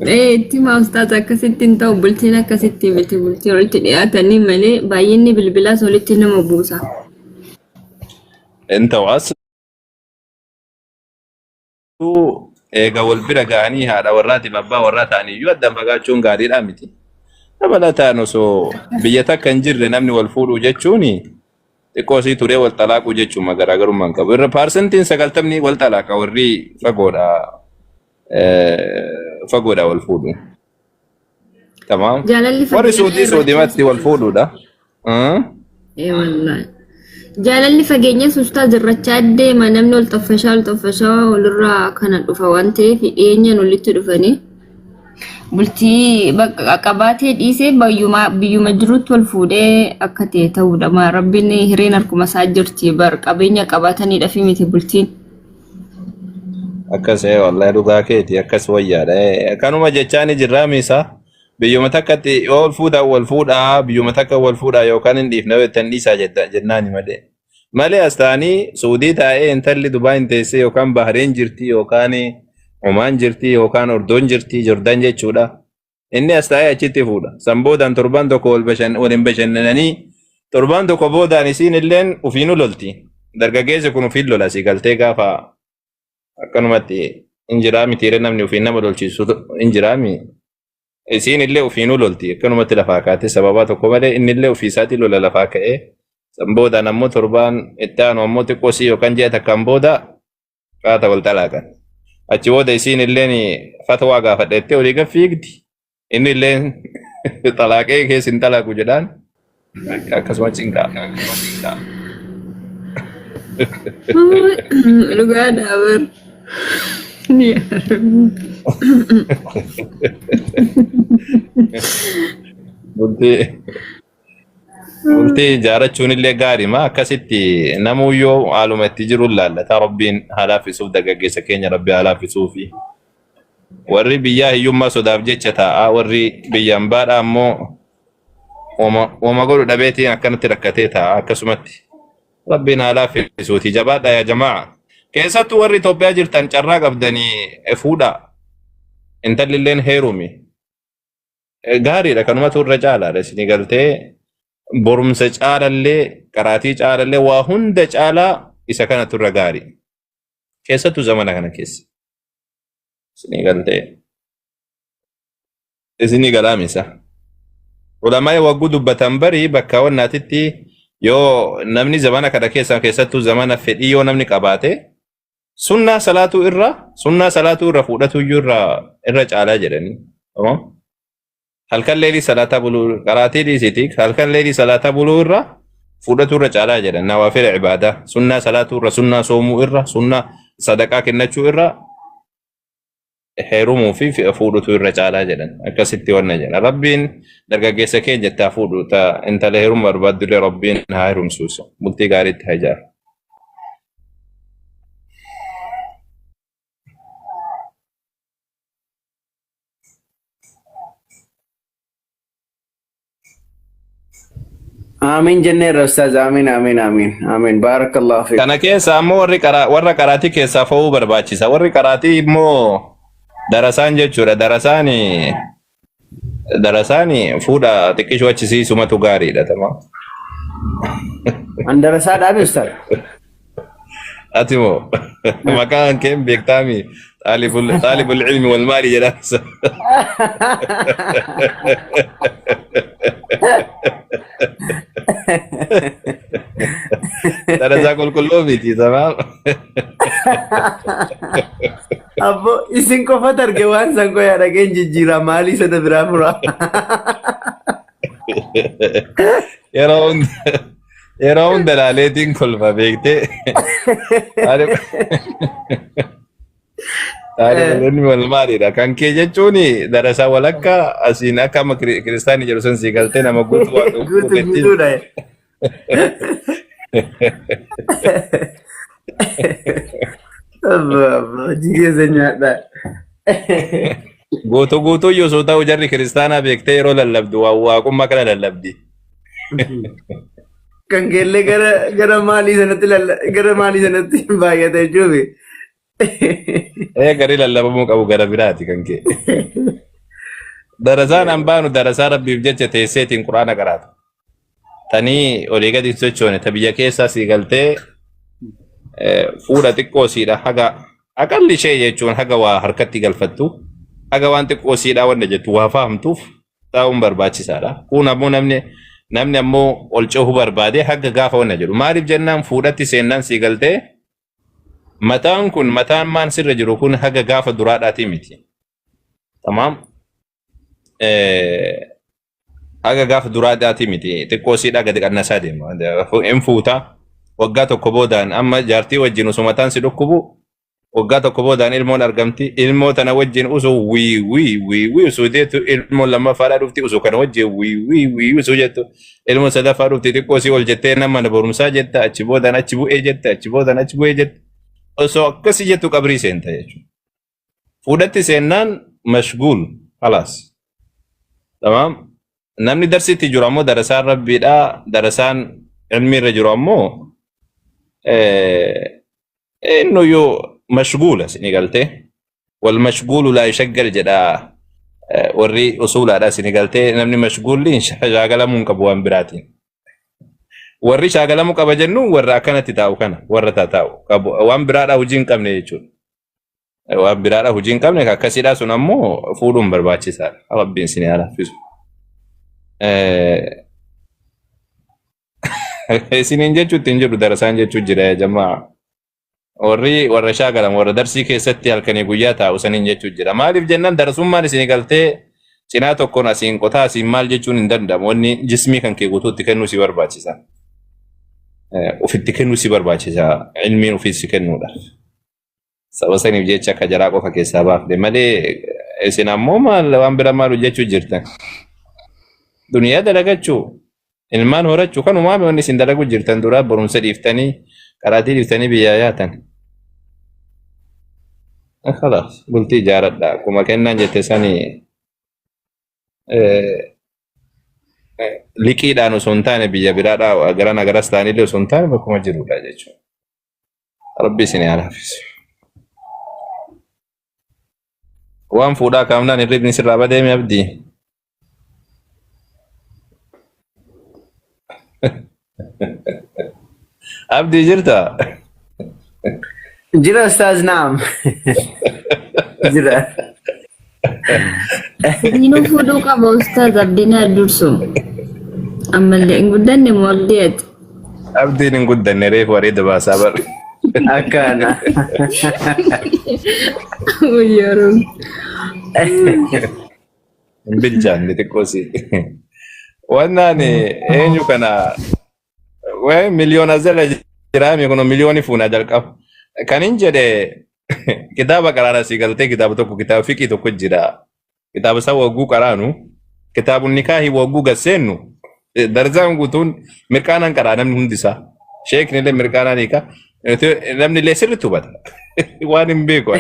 Speaker 9: Ee itti himaa ustaaz akkasitti hin ta'u bultiin akkasitti miti bultiin walitti dhiyaatanii malee baay'inni bilbilaas walitti nama buusa.
Speaker 1: Hin ta'u as eega wal bira ga'anii haadha warraatiif abbaa warraa ta'anii iyyuu addaan fagaachuun gaariidhaa miti. Dabalataan osoo biyya takka hin jirre namni wal fuudhuu jechuun xiqqoo isii turee wal xalaaquu jechuun garaagarummaa hin qabu. Irra paarsentiin 90 wal xalaaqa warri fagoodha fagoodha wal fuudhu. Tamaam.
Speaker 9: Jaalalli
Speaker 1: Warri
Speaker 9: fageenyaa
Speaker 1: Suudii
Speaker 9: irratti
Speaker 1: Suudimatti wal fuudhuudha.
Speaker 9: Ee wallaahi. Jaalalli fageenyas ustaaz irrachaa deema namni ol xoffashaa ol xoffashaa walirraa kana dhufa waan ta'eef dhiyeenyaan walitti dhufanii bultii bakka qabaatee dhiisee biyyuma biyyuma jirutti wal fuudhee akka ta'e ta'uudha. Maa rabbiin hireen harkuma isaa jirti bar qabeenya qabaataniidha fi miti bultiin.
Speaker 1: Akkas ee wallahi dhugaa keeti akkas wayyaadha. Kanuma jechaani jirraa miisa. Biyyuma takkatti yoo wal fuudhaa wal fuudhaa biyyuma takka wal fuudhaa yookaan hin dhiifna yoo jettan dhiisaa jennaani malee. Malee as ta'anii Suudii taa'ee intalli Dubaayin teessee yookaan Bahareen jirti yookaan Omaan jirti yookaan Ordoon jirti Jordaan jechuudha. Inni as taa'ee achitti fuudha. San boodaan torbaan tokko waliin bashannananii torbaan tokko boodaan isiin illeen ufiinu lolti. Dargaggeessi kun ufiin lola si galtee gaafa akkanumatti hin jiraa mitiire namni ufiin nama lolchiisu hin jiraami. Isiin illee ufiinuu lolti akkanumatti lafaa kaatee sababaa tokko malee inni illee ofii isaatii lola lafaa ka'ee san boodaan ammoo torbaan itti aanu ammoo xiqqoo sii yookaan ji'a takkaan booda qaata wal xalaaqan. Achi booda isiin illeen fatwaa gaafadha jettee olii gad fiigdi. Inni illeen xalaaqee keessa hin xalaaqu jedhaan akkasuma cinqaa.
Speaker 9: Dhugaadha bar.
Speaker 1: Bultii bultii ijaarrachuun illee gaariima akkasitti namuyyoo haaluma itti jiru laallata rabbiin haa laaffisuuf dargaggeessa keenya rabbi haa laaffisuufi. Warri biyyaa hiyyummaa sodaaf jecha taa'a warri biyyaan baadhaa ammoo wama godhu dhabeetiin akkanatti rakkatee taa'a akkasumatti rabbiin haa laaffisuuti jabaadha yaa jamaa. Keessattuu warri Itoophiyaa jirtan carraa qabdanii fuudhaa intalli illeen heerumi. Gaariidha kanumatu irra caalaadha isinii galtee borumsa caalallee qaraatii caalallee waa hunda caalaa isa kanatu irra gaarii. Keessattuu zamana kana keessa. Isinii galtee isinii galaamisa. Ulamaa wagguu dubbatan barii bakka wannaatitti yoo namni zamana kana keessa keessattuu zamana fedhii yoo namni qabaate sunnaa salaatuu irra sunnaa salaatuu irra fuudhatu iyyuu irra irra caalaa jedhanii. Tamam? Halkan leelii salaataa buluu qaraatii dhiisiti halkan leelii salaataa buluu irra fuudhatu irra caalaa jedhan nawaafila ibaadaa sunnaa salaatuu irra sunnaa soomuu irra sunnaa sadaqaa kennachuu irra Heerumuu fi fuudhutu irra caalaa jedhan. Akkasitti wanna jedhan. Rabbiin dargaggeessa keenya itti haa fuudhu. Ta intala heeruma barbaaddullee Rabbiin haa heerumsiisu. Bultii gaariitti haa ijaaru.
Speaker 2: Amiin jenneerra ustaaz. Amiin amiin amiin amiin. Baarakallahu fiik.
Speaker 1: Kana keessa ammoo warri qaraa warra qaraatii keessaa fo'uu barbaachisa. Warri qaraatii immoo darasaan jechuudha. Darasaan darasaan fuudha xiqqishuu achi siisumatu gaariidha. Tamaam.
Speaker 2: An darasaa dhaabe ustaaz.
Speaker 1: Ati moo maqaan kee hin beektaami xaalibul xaalibul ilmi wal maali jedhaansa. Darasaa qulqulluu miti tamaam.
Speaker 2: Abbo isin qofatu arge waan san qoyaa dhageen jijjiiraa maalii sana biraa furaa.
Speaker 1: Yeroo hunda yeroo hunda laaleetiin kolfa beektee. Xaalibul ilmi wal maaliidha. Kan kee jechuun darasaa walakka asiin akka amma kiristaanii jedhu san sii galtee nama guutuu waan
Speaker 2: Guutuu guutuudha. Abbo abbo hojii keessa nyaadhaa.
Speaker 1: Guutuu guutuu iyyuu osoo ta'u jarri kiristaanaa beektee yeroo lallabdu waan waaqummaa kana lallabdi.
Speaker 2: Kan keellee gara gara maalii sanatti gara maalii sanatti baay'ata jechuufi.
Speaker 1: Ee garii lallabamuu qabu gara biraati kan kee. Darasaan an baanu darasaa rabbiif jecha teesseetiin quraana qaraatu. Tanii olii gadi hin sochoone ta biyya keessaa sii galtee fuudha xiqqoo siidha haga aqalli ishee jechuun haga waa harkatti galfattu haga waan xiqqoo siidhaa wanta jettu waa fahamtuuf taa'uun barbaachisaadha. Kun ammoo namni namni ammoo ol cehuu barbaade haga gaafa wanna jedhu maaliif jennaan fuudhatti seennaan sii galtee mataan kun mataan maan sirra jiru kun haga gaafa duraadhaatii miti. Tamaam. Haga gaafa duraadhaatii miti. Xiqqoo siidhaa gadi qannasaa deema. Hin fuuta. Waggaa tokko boodaan amma jaartii wajjin osoo mataan si dhukkubu waggaa tokko boodaan ilmoon argamti. Ilmoo tana wajjin osoo wii wii wii wii osoo jettu ilmoon lammaffaadhaa dhufti osoo kana wajjin wii wii wii osoo jettu ilmoon sadaffaa dhufti xiqqoo si ol jettee nama mana barumsaa jetta achi boodaan achi bu'ee jetta achi boodaan achi bu'ee jetta osoo akkasii jettu qabrii seenta jechuudha. Fuudhatti seennaan mashguul khalaas. Tamaam. Namni darsitti jiru ammoo darasaan rabbiidha. Darasaan ilmi irra jiru ammoo innuyyuu mashguula isinii galtee. Wal mashguulu laa yushaggal jedha warri usuulaadha isinii galtee namni mashguulli shaagalamuu hin qabu waan biraatiin. Warri shaagalamuu qaba jennu warra akkanatti taa'u kana warra taa'u qabu waan biraadhaa hojii hin qabne jechuudha. Waan biraadha hojii hin qabne akkasiidha sun ammoo fuudhuun barbaachisaadha. Rabbiin isin haa laaffisu. Isiniin jechuutti hin jiru darasaan jechuu jira yaa jamaa. Warri warra shaagalan warra darsii keessatti halkanii guyyaa taa'u saniin jechuu jira. Maaliif jennaan darasummaan isin galtee cinaa tokkoon asiin qotaa asiin maal jechuun hin danda'amu. Wanni jismii kan kee guutuutti kennuu si barbaachisa. Ofitti kennuu si barbaachisa. Ilmiin ofii si kennuudhaaf. Saba saniif jecha akka jaraa qofa keessaa baafne malee isin ammoo maal waan bira maal hojjechuu jirtan? Duniyaa dalagachuu, ilmaan horachuu kanumaa wanni isin dalagu jirtan duraa barumsa dhiiftanii qaraatii dhiiftanii biyyaa yaatan. Khalaas bultii ijaaradha akkuma kennaan jette sanii liqiidhaan osoo hin taane biyya biraadhaa garana garas ta'anillee osoo hin taane bakkuma jirudha jechuudha. Rabbi isin haa laaffisu. Waan fuudhaa kaafnaan hirribni sirraa badeemi abdii. Abdii jirta?
Speaker 2: Jira ustaaz naam. Jira.
Speaker 9: Abdiinuu fuudhuu qaba ustaaz Abdiin haa dursu. Ammallee hin guddanne moo abdii ati?
Speaker 1: Abdiin hin guddanne reefu areeda baasaa bar.
Speaker 2: Akkana.
Speaker 9: Wayyaa
Speaker 1: Hin bilchaanne xiqqoo si. Wannaan eenyu kana waa'ee miliyoona jala jiraame kun miliyooni fuunaa jalqaba. Kan hin jedhe Kitaaba qaraana si galtee kitaaba tokko kitaaba fiqii tokko jira. Kitaaba isaa wagguu qaraanu kitaabun nikaahii wagguu gasseennu darzaan guutuun mirqaanaan qaraa namni hundi isaa. Sheekni illee mirqaanaan hiika. Namni illee sirriitti hubata. Waan hin beeku.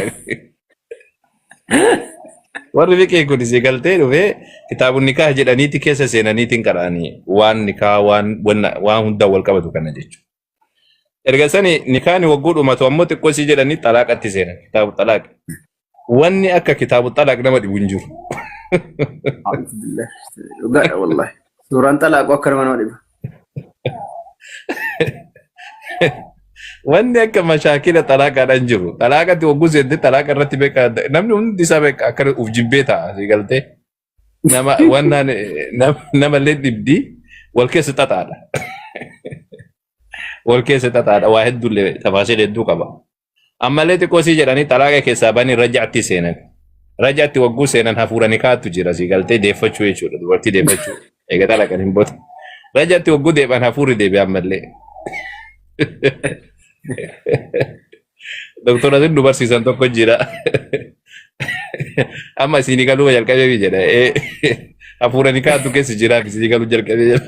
Speaker 1: Warri fiqii kun si galtee dhufee kitaabun nikaah jedhaniiti keessa seenaniitiin qaraanii waan nikaa waan waan hundaa wal qabatu kana jechuudha. Erga sani nikaani wagguu dhumatu ammoo xiqqoo sii jedhanii xalaaqatti seenan kitaabu xalaaq. Wanni akka kitaabu xalaaq nama dhibu hin jiru.
Speaker 2: Alhamdulillah. Dhugaadha wallahi. Suuraan xalaaquu akka nama dhiba.
Speaker 1: Wanni akka mashaakila xalaaqaadhaan jiru. Xalaaqatti wagguu seente xalaaqa irratti beekaa namni hundi isaa beekaa akka uf jibbee ta'a sii galtee. Nama wannaan namallee dhibdi wal keessa xaxaadha. Wal keessa xaxaadha waa hedduullee tafaasiil hedduu qaba. Ammallee xiqqoo sii jedhanii xalaaqa keessaa banii rajaatti seenan. Rajaatti wagguu seenan hafuura nikaatu jira sii galtee deeffachuu jechuudha dubartii deeffachuu. Eega xalaqan hin booda. Rajaatti wagguu deebi'an hafuurri deebi'a ammallee. Doktor Asin nu barsiisan tokko jira. Amma isinii galuu jalqabee jedha. Hafuura nikaatu keessa jira isinii galuu jalqabee jedha.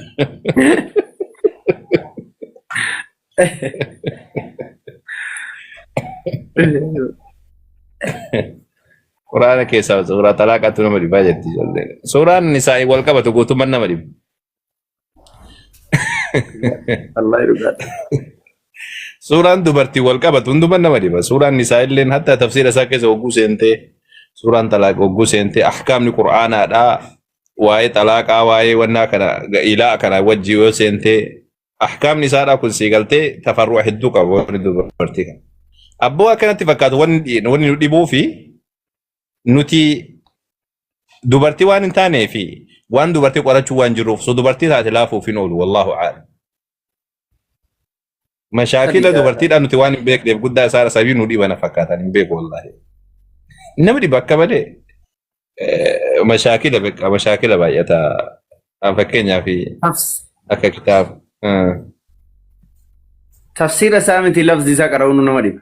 Speaker 1: Quraana keessaa suuraa xalaaqaatu nama dhibaa jetti ijoolleen. Suuraan nisaa'ii wal qabatu guutummaan nama dhiba.
Speaker 2: Wallahi dhugaadha.
Speaker 1: Suuraan dubartii wal qabatu hundumaan nama dhiba. Suuraan nisaa illeen hatta tafsiira isaa keessa hogguu seentee suuraan talaaq hogguu seentee ahkaamni qur'aanaadhaa waa'ee xalaaqaa waa'ee wannaa kana ilaa kana wajji yoo seentee ahkaamni isaadhaa kun sii galtee tafarru'a hedduu qaba wanni dubartii kana. Abboo akkanatti fakkaatu wanni wanni nu dhibuu fi nuti dubartii waan hin taanee fi waan dubartii qorachuu waan jirruuf so dubartii taate laafuuf hin oolu wallaahu aalam. Mashaakila dubartiidhaan nuti waan hin beekneef guddaa isaa sabii nu dhibana fakkaatan hin beeku wallaahi. Nama dhiba akka malee mashaakila beekaa mashaakila baay'ata. Fakkeenyaaf akka kitaaba.
Speaker 2: Tafsiira isaa miti lafzi isaa qara'uun nama dhiba.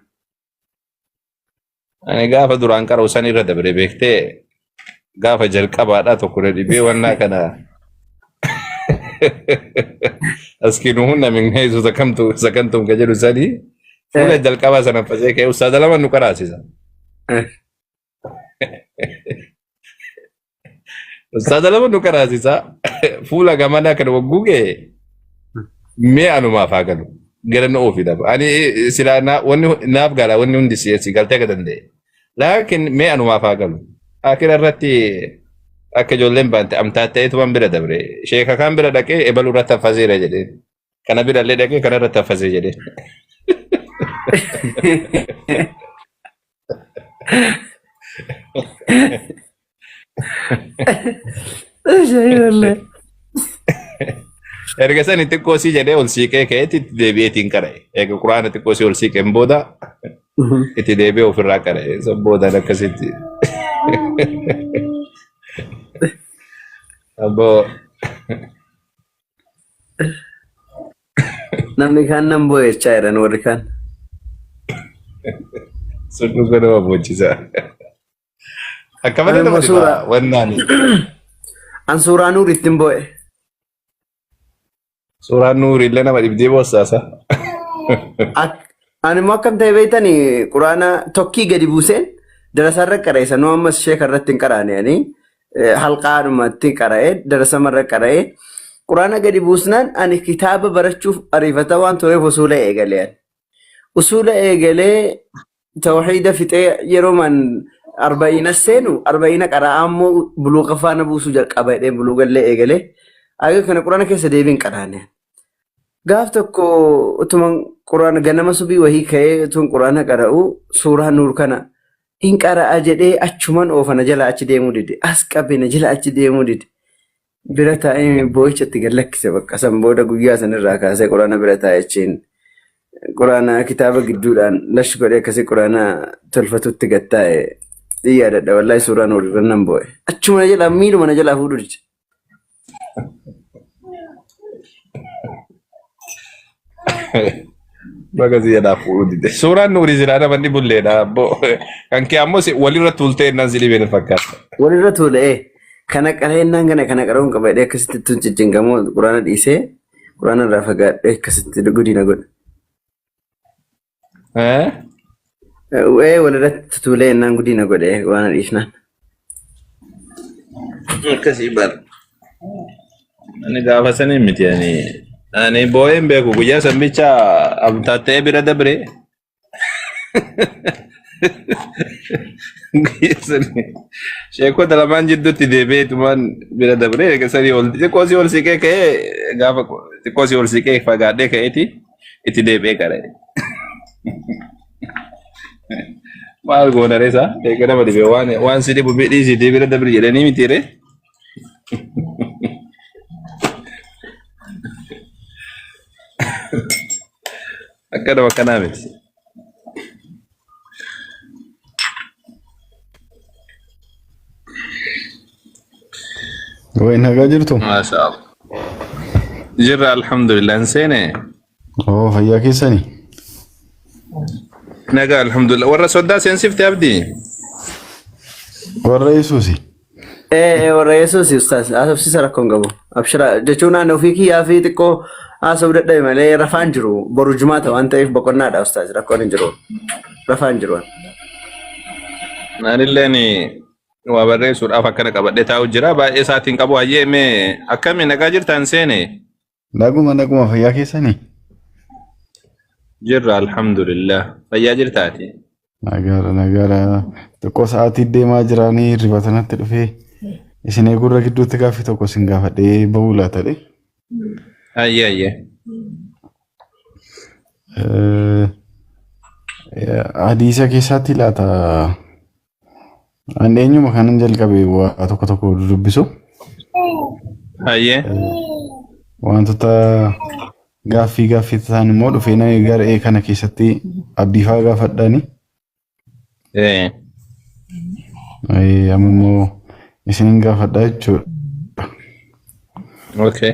Speaker 1: Ani gaafa duraan qara'u san irra dabre beektee gaafa jalqabaadhaa tokko na dhibee wannaa kana askinuhunna min haythu sakamtu sakantum ka jedhu sanii fuula jalqabaa sana fasee ka'e ustaaza lama nu qaraasisa. Ustaaza lama nu qaraasisa fuula gamanaa kan wagguu ga'e mee anumaaf haa galu gara na ofi dhaba. Ani silaa wanni naaf gala wanni hundi si galtee akka danda'e. Laakiin mee anumaaf haa galu. Akira irratti akka ijoolleen baante amtaa ta'eetuman bira dabre. Sheeka kaan bira dhaqee ebaluu irratti haffaseera jedhee. Kana bira illee dhaqee kana irratti haffasee jedhee.
Speaker 2: Ajaa'iballee.
Speaker 1: Erga sani xiqqoo sii jedhee ol siiqee ka'eetti itti deebi'eetiin qara'e. Eega quraana xiqqoo sii ol siiqeen booda itti deebi'ee ofirraa qara'e. San boodaan akkasitti. Abboo
Speaker 2: Namni kaan nan boo'e jechaa jiran warri kaan.
Speaker 1: Sun dhuga nama boonchisa. Akka malee
Speaker 2: Ani
Speaker 1: nama
Speaker 2: immoo
Speaker 1: dhiba
Speaker 2: suuraa
Speaker 1: wannaani.
Speaker 2: an suuraa nuur ittiin boo'e.
Speaker 1: Suuraan nuuri illee nama dhibdee boossaasa.
Speaker 2: Ani immoo akkam ta'e beektanii quraana tokkii gadi buuseen darasaarra qara'e sanuu ammas sheeka irratti hin qaraane ani halqaadhumatti qara'e darasamarra qara'e quraana gadi buusnaan ani kitaaba barachuuf ariifata waan tureef usuula eegalee ani. Usuula eegalee tawhiida fixee yeroo man arba'iina seenu arba'iina qara'aa immoo buluuqa faana buusuu jalqaba jedhee buluugallee eegalee aga kana quraana keessa deebiin qaraane. Gaaf tokko utuma quraana ganama subii wahii ka'ee utuun quraana qara'u suuraa nuur kana hin qara'a jedhee achuman oofa na jala achi deemuu dide. As qabe na jala achi deemuu dide. Bira taa'ee boo'icha itti gad lakkise bakka san booda guyyaa sanirraa kaasee quraana bira taa'ee achiin quraana kitaaba gidduudhaan lash godhee akkasii quraana tolfatutti gad taa'e in yaadadha wallaahi suuraa nuur irra nan boo'e. Achuma na jalaa miiluma na jalaa fuudhu dide.
Speaker 1: Baga si jalaa fuudhuu dide. Suuraan nuurii silaa nama inni bulleedha abboo. Kan kee ammoo walirra tuultee innaan si dhibeen fakkaata.
Speaker 2: Walirra tuule ee. Kana qara'ennaan kana kana qara'uun qaba jedhee akkasitti tun ciccinqamoo quraana dhiisee quraana irraa fagaadhee akkasitti gudina godha.
Speaker 1: Eh?
Speaker 2: Ee walirratti tuulee ennaan gudina godhe quraana dhiisnaan.
Speaker 1: Akkasii bara. Ani gaafa sanii miti ani. Ani boo'ee hin beeku guyyaa san bicha abtaattee bira dabre. Guyyaa sanii sheekota lamaan jidduutti deebi'eetumaan bira dabre eega sanii ol xiqqoo si ol siqee ka'ee gaafa xiqqoo si ol siqee fagaadhee ka'eeti itti deebi'ee qara'e. Maal goona ree isaa? Eega nama dhibe waan si dhibu dhiisiitii bira dabri jedhanii miti ree. Akkanuma akkanaa miti.
Speaker 10: Wayi nagaa jirtu?
Speaker 1: Maasha Allah. Jirra alhamdulillah hin seene.
Speaker 10: Oo fayyaa keessani?
Speaker 1: Nagaa alhamdulillah. Warra soddaa seensifte abdii?
Speaker 10: Warra Yesuusi.
Speaker 2: Ee warra Yesuus ustaas haasofsiisa rakkoo hin qabu. Abshira jechuun ani ofii kiyyaa fi xiqqoo haasofuu dadhabe malee rafaan jiru. Boru jumaata waan ta'eef boqonnaadha ustaas rakkoon hin jiru. Rafaan jiru.
Speaker 1: Anilleen waa barreessuudhaaf akkana qabadhee taa'u jira. Baay'ee isaatiin qabu hayyee mee akkami nagaa jirtan seene?
Speaker 10: Naguma naguma fayyaa keessani?
Speaker 1: Jirra alhamdulillah. Fayyaa jirtaati?
Speaker 10: Nagaadha nagaadha. Xiqqoo sa'aatii deemaa jiraanii hirriba sanatti dhufee isin eegurra gidduutti gaaffii tokko isin gaafadhee bahuu laatadhe.
Speaker 1: Hayyee hayyee.
Speaker 10: Hadiisa keessaatti laata Ani eenyuma kanan jalqabe waa tokko tokko dubbisu.
Speaker 1: Hayyee.
Speaker 10: Wantoota gaaffii gaaffii ta'an immoo dhufee nama garee kana keessatti abdiifaa gaafadhaani.
Speaker 1: Eh.
Speaker 10: Amma immoo isinin gaafadha jechuudha.
Speaker 1: Okay.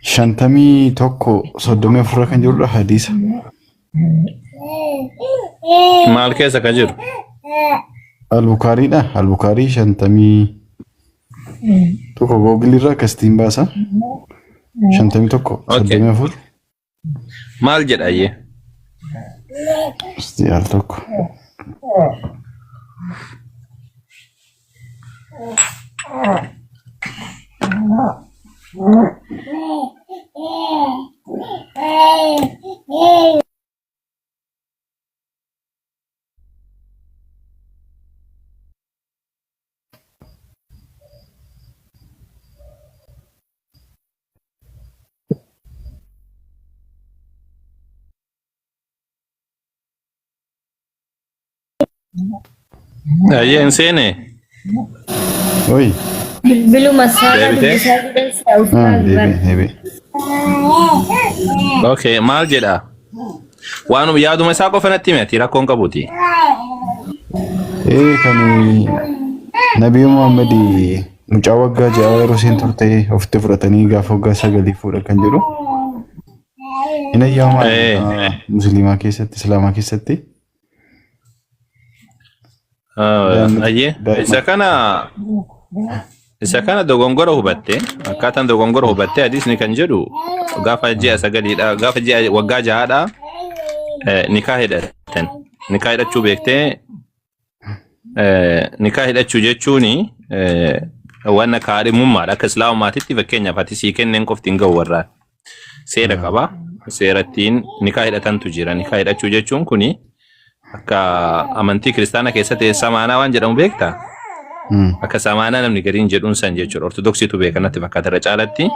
Speaker 10: 51 34 kan jirudha hadiisa.
Speaker 1: Maal keessa ka jiru?
Speaker 10: Albukaariidha. Albukaarii 51 googilii irraa akkasitiin baasa. 51 34.
Speaker 1: Maal jedha ayyee?
Speaker 10: Isti al tokko.
Speaker 1: Ayyee hin seene.
Speaker 10: Oi.
Speaker 9: Bilbiluma isaarraa
Speaker 1: Deebitee?
Speaker 9: dubbisaa jiran si'a ustaaz bar.
Speaker 10: Deebi'e deebi'e.
Speaker 1: Okay, maal jedha? Waanuma yaaduma isaa qofa natti himi ati rakkoon qabuuti.
Speaker 10: Ee kan Nabii Muhammad mucaa waggaa 6 yeroo isheen turte ofitti fudhatanii gaafa waggaa 9 fuudha kan jedhu. Hin ayyaama musliimaa keessatti islaamaa keessatti.
Speaker 1: Ayyee isa kana dogongora hubatte akkaataan dogongora hubatte hadiisni kan jedhu gaafa ji'a 9dha gaafa ji'a waggaa 6dha nikaa hidhatan nikaa hidhachuu beektee nikaa hidhachuu jechuun wanna kaadhimummaadha akka islaamummaatitti fakkeenyaaf ati sii kenneen qofti hin ga'u warraan seera qaba seera ittiin nikaa hidhatantu jira nikaa hidhachuu jechuun kuni akka amantii kiristaanaa keessatti samaanaa waan jedhamu beektaa? Akka samaanaa namni gariin jedhuun san jechuudha. Ortodoksiitu beeka natti fakkaata irra caalatti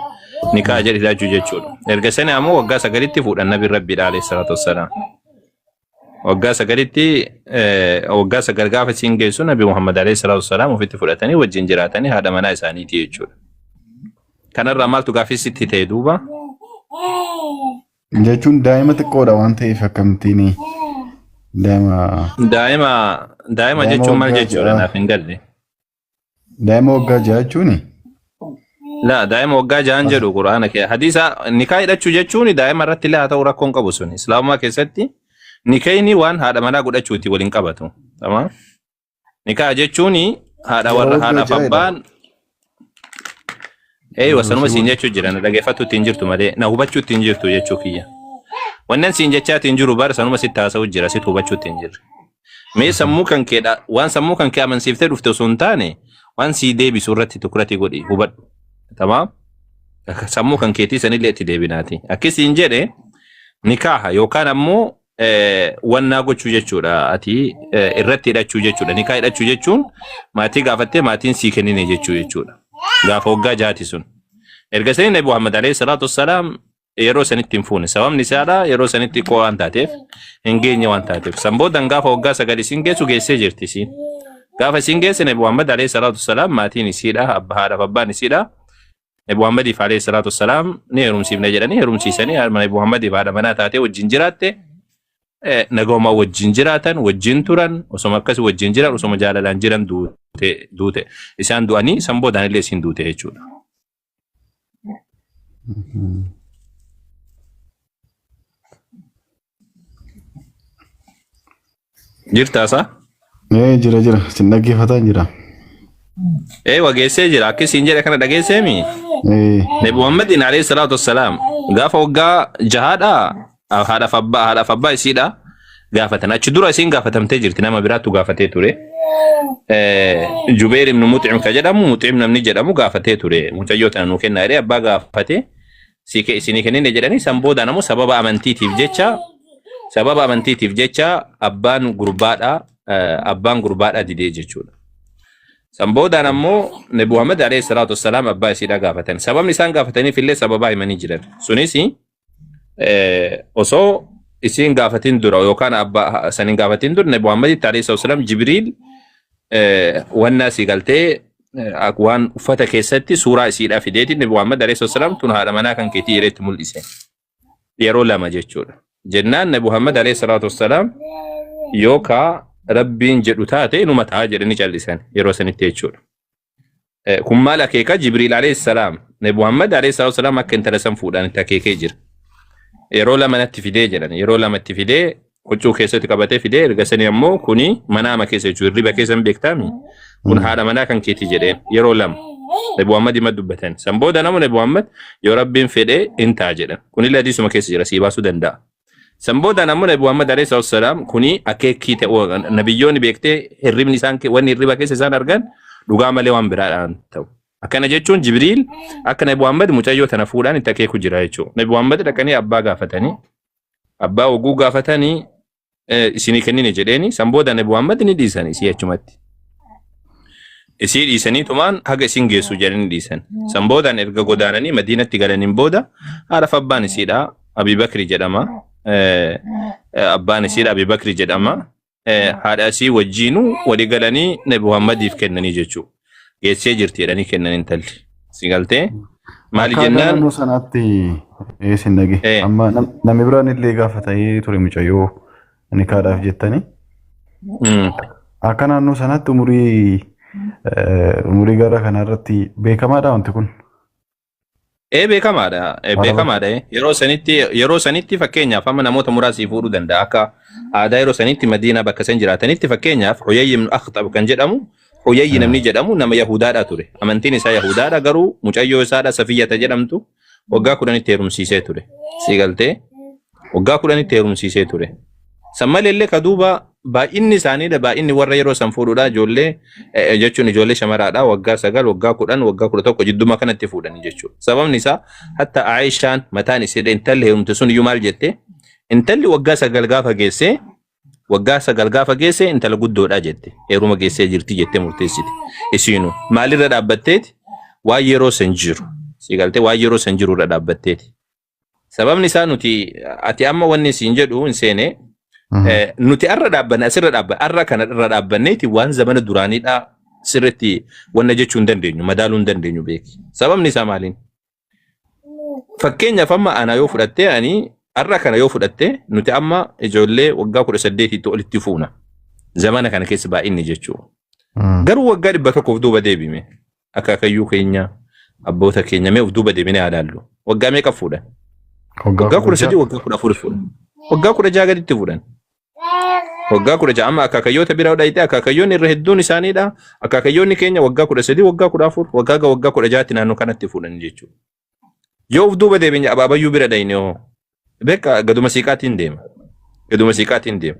Speaker 1: nikaa jedhi hidhachuu jechuudha. Erga sani ammoo waggaa 9tti fuudhan nabi rabbiidha alayhi salaatu wassalaam. Waggaa 9tti waggaa 9 gaafa isiin geessu nabi Muhammad alayhi salaatu wassalaam ofitti fudhatanii wajjin jiraatanii haadha manaa isaaniiti jechuudha. Kanarraa maaltu gaaffii sitti ta'e duuba?
Speaker 10: Jechuun daa'ima xiqqoodha waan ta'eef akkamittiin daa'ima
Speaker 1: Daa'ima daa'ima
Speaker 10: Daa'ima
Speaker 1: jechuun maal
Speaker 10: waggaa
Speaker 1: jechuudha
Speaker 10: 6.
Speaker 1: Naaf hin galle.
Speaker 10: Daa'ima waggaa 6 jechuun
Speaker 1: Laa, daa'ima waggaa 6n jedhu Qur'aana kee hadiisa. Nikaa hidhachuu jechuun daa'ima irratti illee haa ta'u rakkoon qabu sun. Islaamummaa keessatti nikayni waan haadha manaa godhachuuti waliin qabatu. Tamam? Nikaa jechuun haadha
Speaker 10: Yeroo
Speaker 1: warra
Speaker 10: waggaa
Speaker 1: haadhaaf
Speaker 10: ja'edha.
Speaker 1: abbaan. Eeywa, sanuma siin jechuu jira. Na dhageeffatuutti hin jirtu malee na hubachuutti hin jirtu jechuu kiyya. Wannan siin jechaatiin hin jiru bara sanuma sitti haasa'u jira, sitti hubachuutti hin jirre. Mee sammuu kan keedha waan sammuu kan kee amansiiftee dhufte osoo hin taane waan sii deebisu irratti tukurati godhi hubadhu. Tamaam? Sammuu kan keetii sanillee itti deebinaati. Akkasiin jedhe nikaaha yookaan ammoo wannaa gochuu jechuudha. Ati irratti hidhachuu jechuudha. Nikaa hidhachuu jechuun maatii gaafattee maatiin sii kennine jechuu jechuudha. Gaafa waggaa 6ti sun. Erga sanii Nabi Muhammad alayhi salaatu wassalaam yeroo sanitti hin fuune. Sababni isaadha yeroo sanitti xiqqoo waan taateef, hin geenye waan taateef. San boodan gaafa waggaa 9 isiin geessu geessee jirti isiin. Gaafa isiin geesse Nabi Muhammad alayhi salaatu wassalaam maatiin isiidha, abba haadhaaf abbaan isiidha. Nabi Muhammadiif alayhi salaatu wassalaam ni heerumsiifna jedhanii heerumsiisanii Nabi Muhammadiif haadha manaa taatee wajjin jiraatte. Nagoomaa wajjin jiraatan, wajjin turan, osoma akkasii wajjin jiran, osoma jaalalaan jiran duute duute. Isaan du'anii san boodaan illee isiin duute jechuudha. Jirtaa isaa?
Speaker 10: Ee, jira jira, sin dhaggeeffataa jira.
Speaker 1: Ee, wageessee jira. Akka isiin jedhe kana dhageesseemi.
Speaker 10: Ee.
Speaker 1: Nabi Muhammadiin alayhi salaatu wassalaam gaafa waggaa 6dha haadhaaf abbaa isiidha gaafatan. Achi dura isiin gaafatamtee jirti, nama biraattu gaafatee ture. Jubeer ibn Muxim ka jedhamu, Muxim namni jedhamu gaafatee ture. Mucayyoo tana nuu kennaa jedhee abbaa gaafate, sii isinii kennine jedhanii. San booda ammoo sababa amantiitiif jecha abbaan gurbaadha didee jechuudha. San boodaan ammoo Nabi Muhammad alayhi salaatu wassalaam abbaa isiidha gaafatan. Sababni isaan gaafataniif illee sababaa himanii jiran. Sunis osoo isiin gaafatin dura yookaan abbaa san hin gaafatin dura Nabi Muhammaditti alayhi salaatu wassalaam Jibriil wannaa sii galtee waan uffata keessatti suuraa isiidha fideeti Nabi Muhammad alayhi salaatu wassalaam tun haadha manaa kan keetii jedheetti mul'ise. Yeroo lama jechuudha. Jennaan Nabi Muhammad alayhi salaatu wassalaam yookaa Rabbiin jedhu taate inuma ta'a jedhanii callisan yeroo sanitti jechuudha. Kun maal akeeka? Jibriil alayhi salaam Nabi Muhammad alayhi salaatu wassalaam akka intala san fuudhaan itti akeekee jira. Yeroo lama natti fidee jedhan, yeroo lama itti fidee huccuu keessatti qabatee fidee, erga sanii ammoo kuni manaama keessa jechuudha, hirriba keessa hin beektaami, kun haadha manaa kan keetii jedheen yeroo lama Nabi Muhammad hima dubbatan. San booda namu Nabi Muhammad yoo Rabbiin fedhee in ta'a jedhan. Kunillee hadiisuma keessa jira, sii baasuu danda'a. San booda namni Nabi Muhammad alayhi salaatu wassalaam kuni akeekkii ta'uu nabiyyoonni beektee hirribni isaan wanni hirriba keessa isaan argan dhugaa malee waan biraadhaan ta'u. Akkana jechuun Jibriil akka Nabi Muhammad mucayyoo tana fuudhaan itti akeeku jira jechuudha. Nabi Muhammad dhaqanii abbaa gaafatanii, abbaa oguu gaafatanii isinii kennine jedheeni, san booda Nabi Muhammad ni dhiisan isii achumatti. Isii dhiisanii tumaan haga isin geessu jedhanii dhiisan. San boodaan erga godaananii Madiinatti galaniin booda haadhaaf abbaan isiidha Abii Bakri jedhama. Abbaan isiidha Abii Bakri jedhama. Haadha isii wajjiinuu walii galanii Nabi Muhammadiif kennanii jechuudha. Geessee jirti jedhanii kennan intalli. Si galtee? Maali
Speaker 10: Akka
Speaker 1: jennaan?
Speaker 10: naannoo sanaatti eessin dhage. Amma namni biraan illee gaafatanii ture mucayyoo nikaadhaaf jettanii. Akka naannoo sanaatti umurii gara kanarratti beekamaadha wanti kun.
Speaker 1: Ee, beekamaadha. Beekamaadha. Yeroo sanitti fakkeenyaaf amma namoota muraasii fuudhuu danda'a. Akka aadaa yeroo sanitti Madiinaa bakka san jiraatanitti, fakkeenyaaf Huyayyi ibn Akhtab kan jedhamu, Huyayyi namni jedhamu nama Yahudaadha ture. Amantiin isaa Yahudaadha, garuu mucayyoo isaadha Safiyyata jedhamtu waggaa 10tti heerumsiisee ture. Si galtee? Waggaa 10tti heerumsiisee ture. San maleellee ka duuba baay'inni isaaniidha, baay'inni warra yeroo san fuudhuudha ijoollee jechuun ijoollee shamaraadha, waggaa 9, waggaa 10, waggaa 11 jidduma kanatti fuudhanii jechuudha. Sababni isaa hatta Aayishaan mataan ishee intalli heerumte sun iyyuu maal jette? Intalli waggaa 9 gaafa geesse, waggaa 9 gaafa geesse intala guddoodha jette, heeruma geessee jirti jettee murteessite. Isiinuu maalirra dhaabbatteeti? Waan yeroo san jiru. Si galtee? Waan yeroo san jiru irra dhaabbatteeti. Sababni isaa nuti ati amma wanni siin jedhu hin seene, nuti arra dhaabbanne, asirra dhaabbanne, arra kana irra dhaabbanneeti waan zamana duraaniidha sirriitti wanna jechuu hin dandeenyu, madaaluu hin dandeenyu beeki. Sababni isaa maaliin? Fakkeenyaaf amma ana yoo fudhattee, ani arra kana yoo fudhatte, nuti amma ijoollee waggaa 18tti olitti fuuna. Zamana kana keessa baay'inni jechuudha. Garuu waggaa 100f duuba deebime. Akaakayyuu keenya, Abboota keenya mee of duuba deebinee haa ilaallu. Waggaa meeqa fuudhan?
Speaker 10: Waggaa
Speaker 1: Waggaa
Speaker 10: kudha
Speaker 1: 13
Speaker 10: ja'a.
Speaker 1: waggaa 14 fuudhan. Waggaa 16 gaditti fuudhan. Waggaa 16 amma akaakayyoota bira dhayitee akaakayyoonni irra hedduun isaaniidha. Akaakayyoonni keenya waggaa 13 waggaa 14 waggaa ga waggaa 16tti naannoo kanatti fuudhan jechuudha. Yoo of duuba deebine abaabayyuu bira dhayine hoo beekka gaduma siiqaatiin deema. Gaduma siiqaatiin deema.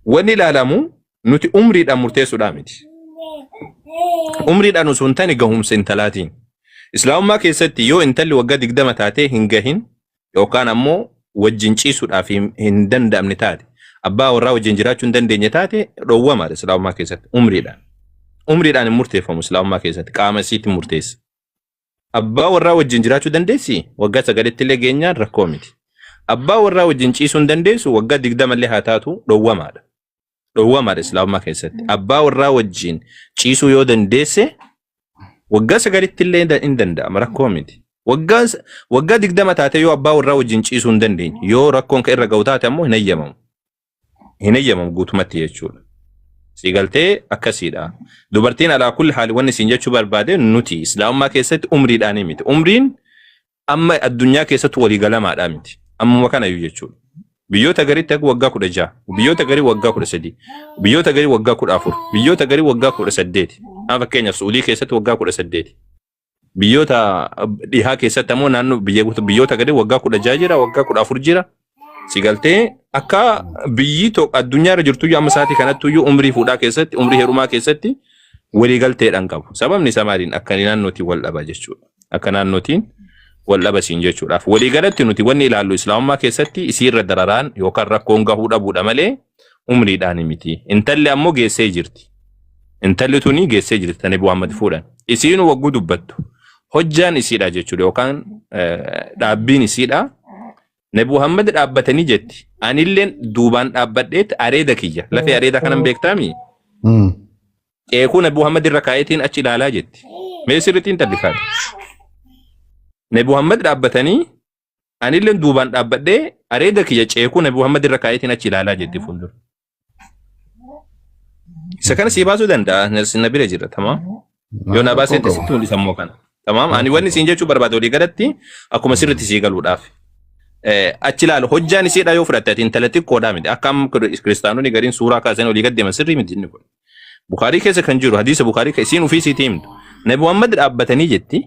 Speaker 1: Wanni ilaalamu nuti umriidhaan murteessuudhaa miti. Umriidhaan osoo hin taane gahumsa intalaatiin. Islaamummaa keessatti yoo intalli waggaa 20 taatee hin gahin yookaan ammoo wajjin ciisuudhaaf hin danda'amne taate abbaa warraa wajjin jiraachuu hin dandeenye taate dhoowwamaadha islaamummaa keessatti umriidhaan. Umriidhaan hin murteeffamu islaamummaa keessatti qaama isiitti murteessa. Abbaa warraa wajjin jiraachuu dandeessi waggaa 9tti illee geenyaan rakkoo miti. Abbaa warraa wajjin ciisuu hin dandeessu waggaa 20 illee haa taatu dhoowwamaadha. Dhoowwamaadha islaamummaa keessatti. Abbaa warraa wajjin ciisuu yoo dandeesse waggaa 9tti illee hin danda'ama rakkoo miti. Waggaa waggaa 20 taate yoo abbaa warraa wajjin ciisuu hin dandeenye yoo rakkoon kan irra ga'u taate ammoo hin hayyamamu. Hin hayyamamu guutumatti jechuudha. Si galtee akkasiidha. Dubartiin alaa kulli haali wanni siin jechuu barbaade nuti islaamummaa keessatti umriidhaanii miti. Umriin amma addunyaa keessatti walii galamaadhaa miti. Ammuma kanayyuu jechuudha. Biyyoota gariitti akka waggaa 16, biyyoota garii waggaa 13, biyyoota garii waggaa 14, biyyoota garii waggaa 18. Amma fakkeenyaaf Su'uudii keessatti waggaa 18. Biyyoota dhihaa keessatti ammoo naannoo biyyoota garii waggaa 16 jira, waggaa 14 jira. Si galtee akka biyyi tokko addunyaa irra jirtuyyuu amma sa'aatii kanattuyyuu umrii fuudhaa keessatti, umrii heerumaa keessatti waliigalteedhaan qabu. Sababni isaa maaliin akka naannootiin wal dhaba jechuudha. Akka naannootiin wal dhaba siin jechuudhaaf. Waliigalatti nuti wanni ilaallu islaamummaa keessatti isiirra dararaan yookaan rakkoon gahuu dhabuudha malee umriidhaan miti. Intalli ammoo geessee jirti. Intalli tuni geessee jirti tani Muhammad fuudhan. Isiinuu wagguu dubbattu. Hojjaan isiidha jechuudha yookaan dhaabbiin isiidha. Nabi Muhammad dhaabbatanii jetti. Anilleen duubaan dhaabbadheet areeda kiyya. Lafee areeda kanan beektaami? Qeequu Nabi Muhammad irra kaa'eetiin achi ilaalaa jetti. Mee sirriitti intalli kaa'e. Nabi Muhammad dhaabbatanii anilleen duubaan dhaabbadhee areeda kiyya ceekuu Nabi Muhammad irra kaa'eetiin achi ilaalaa jetti fuuldura. Isa kana sii baasuu danda'a. Na bira jira tamaam. Yoo na baasee sitti mul'isa immoo kana. Tamaam. Ani wanni siin jechuu barbaade walii galatti akkuma sirriitti sii galuudhaaf. Achi ilaalu hojjaan isiidha yoo fudhatte ati intala xiqqoodhaa miti. Akka amma kiristaanonni gariin suuraa kaasanii olii gad deeman sirrii miti inni kun. Bukaarii keessa kan jiru hadiisa Bukaarii kan isiin ofii isiitii himtu. Nabi Muhammad dhaabbatanii jetti.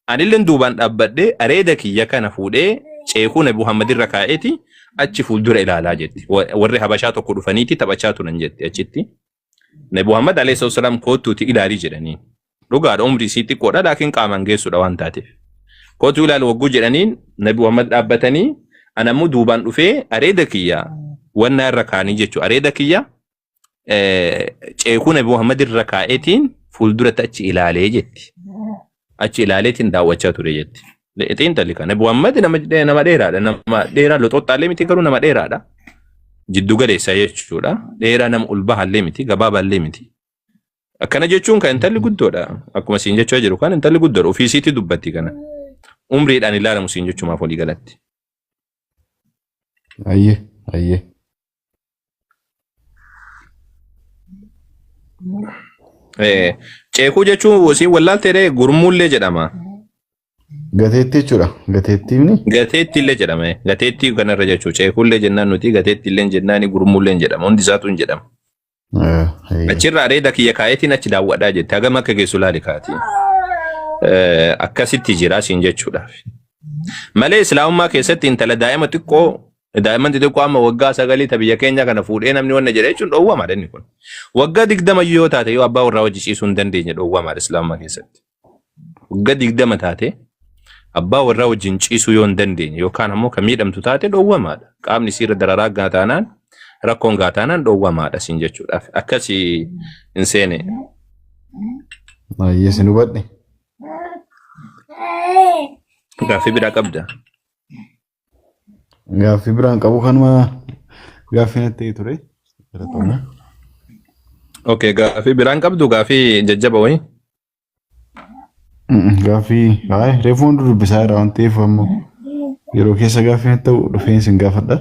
Speaker 1: Anilleen duubaan dhaabbadhee areeda kiyya kana fuudhee ceekuu Nabi Muhammad irra kaa'eeti achi fuuldura ilaalaa jetti. Warri Habashaa tokko dhufaniiti taphachaa turan jetti achitti. Nabi Muhammad alayhi salaatu wasalaam koottuuti ilaalii jedhaniin. Dhugaadha umrii isii xiqqoodha laakiin qaamaan geessuudha waan taateef. Kootuu ilaali wagguu jedhaniin Nabi Muhammad dhaabbatanii ana immoo duubaan dhufee areeda kiyya wannaa irra kaanii jechuudha. Areeda kiyya ceekuu Nabi Muhammad irra kaa'eetiin fuulduratti achi ilaalee jetti. Achi ilaaleetiin daawwachaa ture jetti. Xiinxalli kana Nabi Muhammad nama dheeraadha. Nama dheeraa loxoxxaallee miti garuu nama dheeraadha. Jiddu galeessa jechuudha. Dheeraa nama ol bahaallee miti gabaabaallee miti. Akkana jechuun kan intalli guddoodha. Akkuma siin jechaa jiru kan intalli guddoodha. Ofii isiitti dubbatti kana. Umriidhaan ilaalamu siin jechumaaf walii galatti.
Speaker 10: Ayyee ayyee.
Speaker 1: Ceekuu jechuun siin wallaaltee gurmuullee jedhama.
Speaker 10: Gateettii jechuudha. Gateettiin
Speaker 1: Gateettii illee jedhama. Gateettii kanarra jechuudha. Ceekuullee jennaan nuti gateettii illee jennaan gurmuullee jedhama. Hundi isaatu hin jedhama. Achirra areeda kiyya kaayetiin achi daawwadhaa jette. Hagam akka geessu laali kaatii. Akkasitti jira siin jechuudhaaf. Malee islaamummaa keessatti intala daa'ima xiqqoo daa'imman xixiqqoo amma waggaa 9 ta biyya keenya kana fuudhee namni wanna jedhe jechuun dhoowwamaadha inni kun. Waggaa 20 yoo taate yoo abbaa warraa wajji ciisuu hin dandeenye dhoowwamaadha islaamummaa keessatti. Waggaa 20 taate abbaa warraa wajjin ciisuu yoo hin dandeenye yookaan ammoo kan miidhamtu taate dhoowwamaadha. Qaamni isiirra dararaa gaa taanaan rakkoon gaa taanaan dhoowwamaadha siin jechuudhaaf. Akkasii hin seene.
Speaker 10: Baay'ee sin hubadhe.
Speaker 1: Gaaffii biraa qabda.
Speaker 10: Gaaffii biraan qabu kanuma gaaffii natti ta'e ture. Galatooma.
Speaker 1: Okay, gaaffii biraan qabdu gaaffii jajjaba wayii.
Speaker 10: Gaaffii hayi reefu hundi dubbisaa jira waan ta'eef ammoo yeroo keessa gaaffii natti ta'u dhufeen isin gaafadha.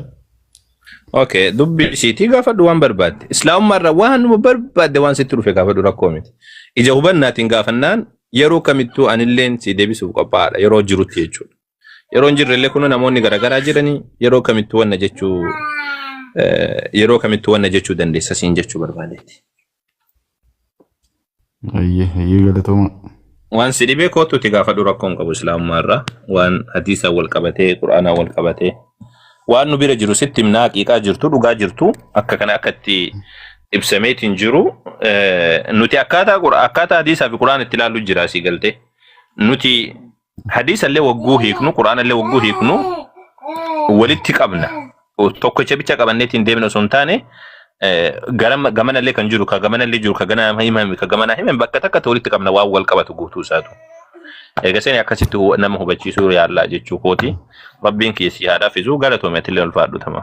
Speaker 1: Okay, dubbisiitii gaafadhu waan barbaadde. Islaamummaa irraa waan barbaadde waan sitti dhufe gaafadhu rakkoo miti. Ija hubannaatiin gaafannaan Yeroo kamittuu anilleen si deebisuuf qophaa'aadha yeroo jirutti jechuudha. Yeroo hin jirre illee kun namoonni garaagaraa jiranii yeroo kamittuu wanna jechuu yeroo kamittuu wanna jechuu dandeessa siin jechuu barbaadeeti.
Speaker 10: Ayyee ayyee galatooma.
Speaker 1: Waan si dhibee kootuuti gaafadhu rakkoo hin qabu islaamummaa irraa waan hadiisaan wal qabatee qur'aanaan wal qabatee waan nu bira jiru sitti himnaa haqiiqaa jirtu dhugaa jirtu akka kana akka itti ibsameetiin jiru nuti akkaataa akkaataa hadiisaa fi qur'aana itti ilaallu jira asii galtee nuti hadiisa illee wagguu hiiknu qur'aana illee wagguu hiiknu walitti qabna tokkicha bicha qabanneetiin deemna osoo hin taane gamanallee kan jiru ka gamanallee jiru ka ganaa himame ka gamanaa himame bakka takkatti walitti qabna waan wal qabatu guutuu isaatu. Egaa sani akkasitti nama hubachiisuu yaallaa jechuu kooti. Rabbiin kiyya si haa laafisu galatoomi atillee ulfaadhu tama.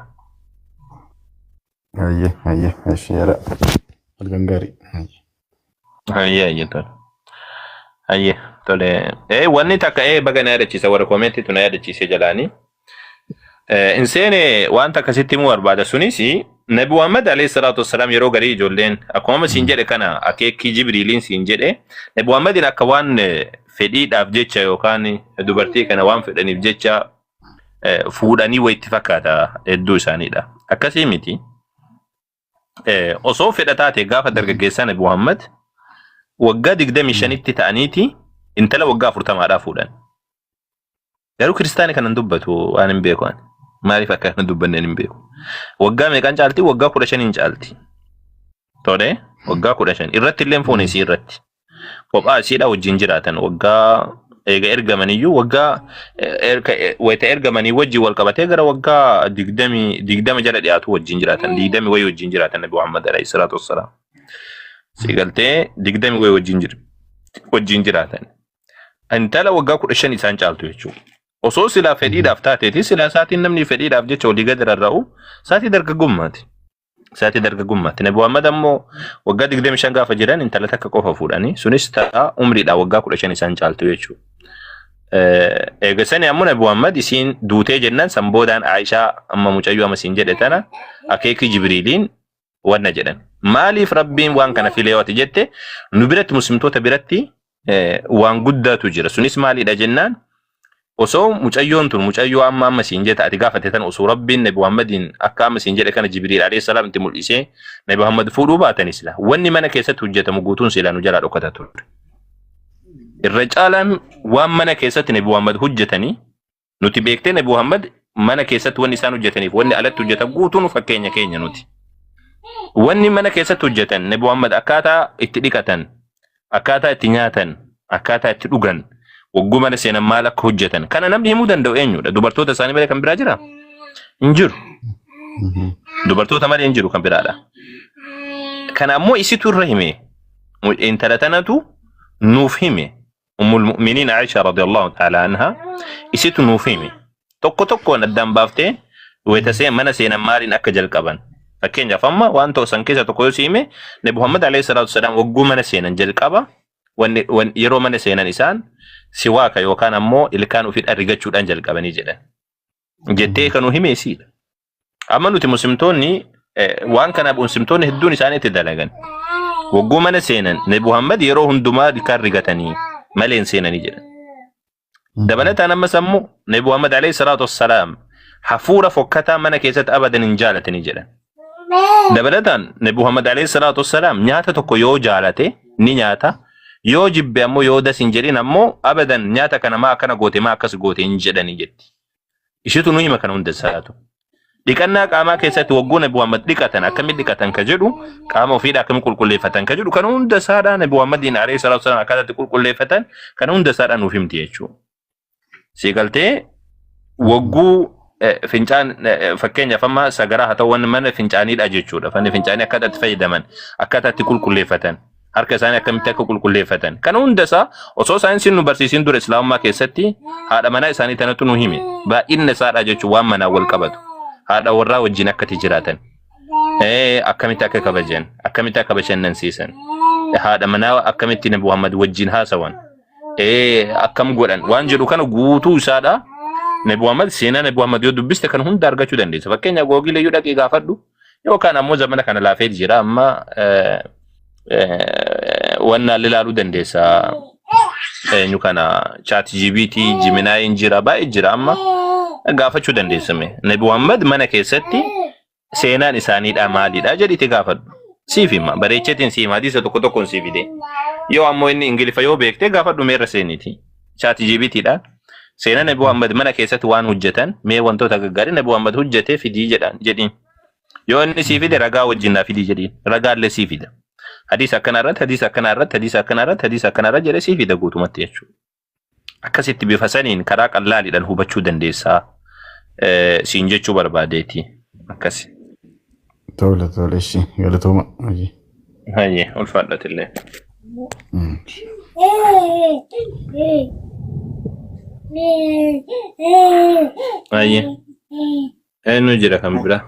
Speaker 10: Ayyee ayyee eshi yaada. Halkan gaarii. Ayyee.
Speaker 1: Hayyee hayyee tole. Hayyee tole. Wanni takka baga na yaadachiisa warra koomentiitu na yaadachiise jalaanii. Hin seene waan takka sitti himuu barbaada sunis Nabi Muhammad alayhi salaatu wassalaam yeroo garii ijoolleen akkuma amma siin jedhe kana akeekkii Jibriiliin siin jedhe Nabi Muhammadiin akka waan fedhiidhaaf jecha yookaan dubartii kana waan fedhaniif jecha fuudhanii wayitti fakkaata hedduu isaaniidha. Akkasii miti. Osoo fedha taate gaafa dargaggeessaa Nabi Muhammad waggaa 25tti ta'aniiti intala waggaa 40dhaa fuudhan. Garuu kiristaani kana hin dubbatu waan hin beeku ani. Maaliif akka kana dubbanneen hin beeku. Waggaa meeqaan caalti? Waggaa 15n caalti. Tole waggaa 15 irratti illee fuune isii irratti. Kophaa isiidha wajjin jiraatan waggaa eega ergamaniyyuu waggaa wayita ergamanii wajjin wal qabatee gara waggaa 20 jala dhiyaatu wajjin jiraatan 20 wayii wajjin jiraatan Nabi Muhammad alayhi salaatu wassalaam. Si galtee 20 wayii wajjin jiraatan. Intala waggaa 15 isaan caaltu jechuudha. Osoo silaa fedhiidhaaf taateeti silaa isaatiin namni fedhiidhaaf jecha olii gadi rarra'u isaatii dargaggummaati. Isaatii dargaggummaati. Nabi Muhammad ammoo waggaa 25 gaafa jiran intala takka qofa fuudhanii sunis ta'a umriidhaan waggaa 15 isaan caaltu jechuudha. Eega sani ammoo Nabi Muhammad isiin duutee jennaan san boodaan Aishaa amma mucayyoo amma siin jedhe tana akeekii Jibriiliin wanna jedhan. Maaliif Rabbiin waan kana filee yoo ati jette nu biratti muslimtoota biratti waan guddaatu jira. Sunis maalidha jennaan osoo mucayyoon tun mucayyoo amma amma siin jette ati gaafate tan osoo Rabbiin Nabi Muhammadiin akka amma siin jedhe kana Jibriil alayhi salaam itti mul'isee Nabi Muhammad fuudhuu baatan sila wanni mana keessatti hojjetamu guutuun silaa nu jalaa dhokata ture. Irra caalaan waan mana keessatti Nabi Muhammad hojjetanii Nuti beektee Nabi Muhammad mana keessatti wanni isaan hojjetaniif wanni alatti hojjetan guutuun fakkeenya keenya nuti. Wanni mana keessatti hojjetan Nabi Muhammad akkaataa itti dhiqatan, akkaataa itti nyaatan, akkaataa itti dhugan, wagguu mana seenan maal akka hojjetan kana namni himuu danda'u eenyudha? Dubartoota isaanii malee kan biraa jiraa? Hin jiru. Dubartoota malee hin jiru kan biraadha. Kana ammoo isitu irra hime. Intala tanatu nuuf hime. Ummul Mu'miniin Aisha radiyallahu ta'ala anha isitu nuuf hime. Tokko tokkoon addaan baaftee wayita seen mana seenan maaliin akka jalqaban. Fakkeenyaaf amma waan ta'u san keessa tokko yoo si hime Nabi Muhammad alayhi salaatu wasalaam wagguu mana seenan jalqaba wanni yeroo mana seenan isaan siwaaka yookaan ammoo ilkaan ofii rigachuudhaan jalqabanii jedhan. Jettee kan nu hime isiidha. Amma nuti muslimtoonni waan kana muslimtoonni hedduun isaanii itti dalagan. Wagguu mana seenan Nabi Muhammad yeroo hundumaa ilkaan rigatanii malee hin seenanii jedhan. Dabalataan ammas ammoo Nabi Muhammad alayhi salaatu wassalaam hafuura fokkataa mana keessatti abadan hin jaalatanii jedhan. Dabalataan Nabi Muhammad alayhi salaatu wassalaam nyaata tokko yoo jaalate ni nyaata. Yoo jibbe ammoo yoo das hin jedhin ammoo abadan nyaata kana maa akkana goote maa akkas goote hin jedhanii jetti. Ishitu nu hima kana hunda isaatu. Dhiqannaa qaamaa keessatti wagguu Nabi Muhammad dhiqatan akkamitti dhiqatan ka jedhu qaama ofiidha akkamitti qulqulleeffatan ka jedhu kana hunda isaadhaa Nabi Muhammadiin alayhi salaatu wasalaam akkaataa itti qulqulleeffatan kana hunda isaadhaa nuuf himti jechuudha. Si galtee wagguu fincaan fakkeenyaaf amma sagaraa haa ta'u wanni mana fincaaniidha jechuudha. Manni fincaanii akkaataa itti fayyadaman akkaataa itti qulqulleeffatan. Harka isaanii akkamitti akka qulqulleeffatan. Kana hunda isaa osoo saayinsiin nu barsiisin dura islaamummaa keessatti haadha manaa isaanii tanatu nu hime. Baay'inna isaadha jechuun waan manaa wal qabatu. Haadha warraa wajjin akkatti jiraatan. Akkamitti akka kabajan, akkamitti akka bashannansiisan, haadha manaa akkamitti Nabi Muhammad wajjin haasawan, akkam godhan waan jedhu kana guutuu isaadha. Nabi Muhammad seenaa Nabi Muhammad yoo dubbiste kan hunda argachuu dandeessa. Fakkeenyaaf googile yoo dhaqee gaafadhu yookaan ammoo zamana kana laafee jira amma wannaan ilaaluu dandeessa. Eenyu kana chat GPT, Gemini jira, baay'ee jira amma gaafachuu dandeessame. Nabi Muhammad mana keessatti seenaan isaaniidha maalidha jedhiti gaafadhu. Siif hima bareecheetiin siif hima hadiisa tokko tokkoon siif fide. Yoo ammoo inni Ingiliffa yoo beekte gaafadhu meerra seeniiti. Chat GPT dha. Seenaa Nabi Muhammad mana keessatti waan hojjetan mee wantoota gaggaarii Nabi Muhammad hojjete fidii jedhaan jedhiin. Yoo inni sii fide ragaa wajjin naa fidii jedhiin. Ragaallee sii fida. Hadiisa akkanaa irratti, hadiisa akkanaa irratti, hadiisa akkanaa irratti, hadiisa akkanaa irratti jedhee sii fida guutumatti jechuudha. Akkasitti bifa saniin karaa qallaaliidhaan hubachuu dandeessaa siin jechuu barbaadeeti. Akkasi.
Speaker 10: Tole tole ishi galatooma. Hojii.
Speaker 1: Hayyee ulfaadhatillee. Hayyee. Eenyu jira kan biraa?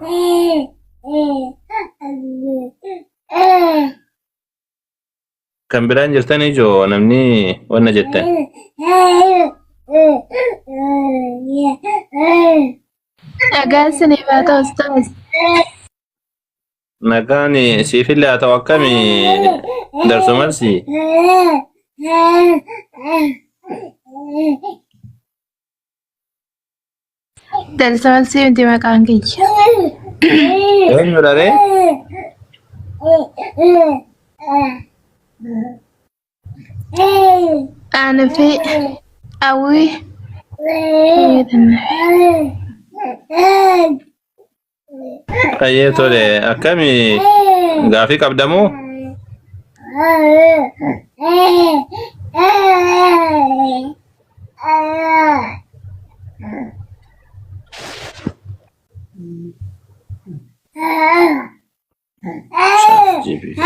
Speaker 1: Kan biraan jirtan ijoo namni wanna jettan.
Speaker 6: Nagaan isiniif haa ta'u ustaaz.
Speaker 1: Nagaan siifillee haa ta'u akkami darsumalsi.
Speaker 6: Dalsamalsii miti maqaan kiyya.
Speaker 1: Eenyudha ree?
Speaker 6: Ana fi hawwii.
Speaker 1: Qayyee tole akkami gaafii qabdamoo? ChatGPT.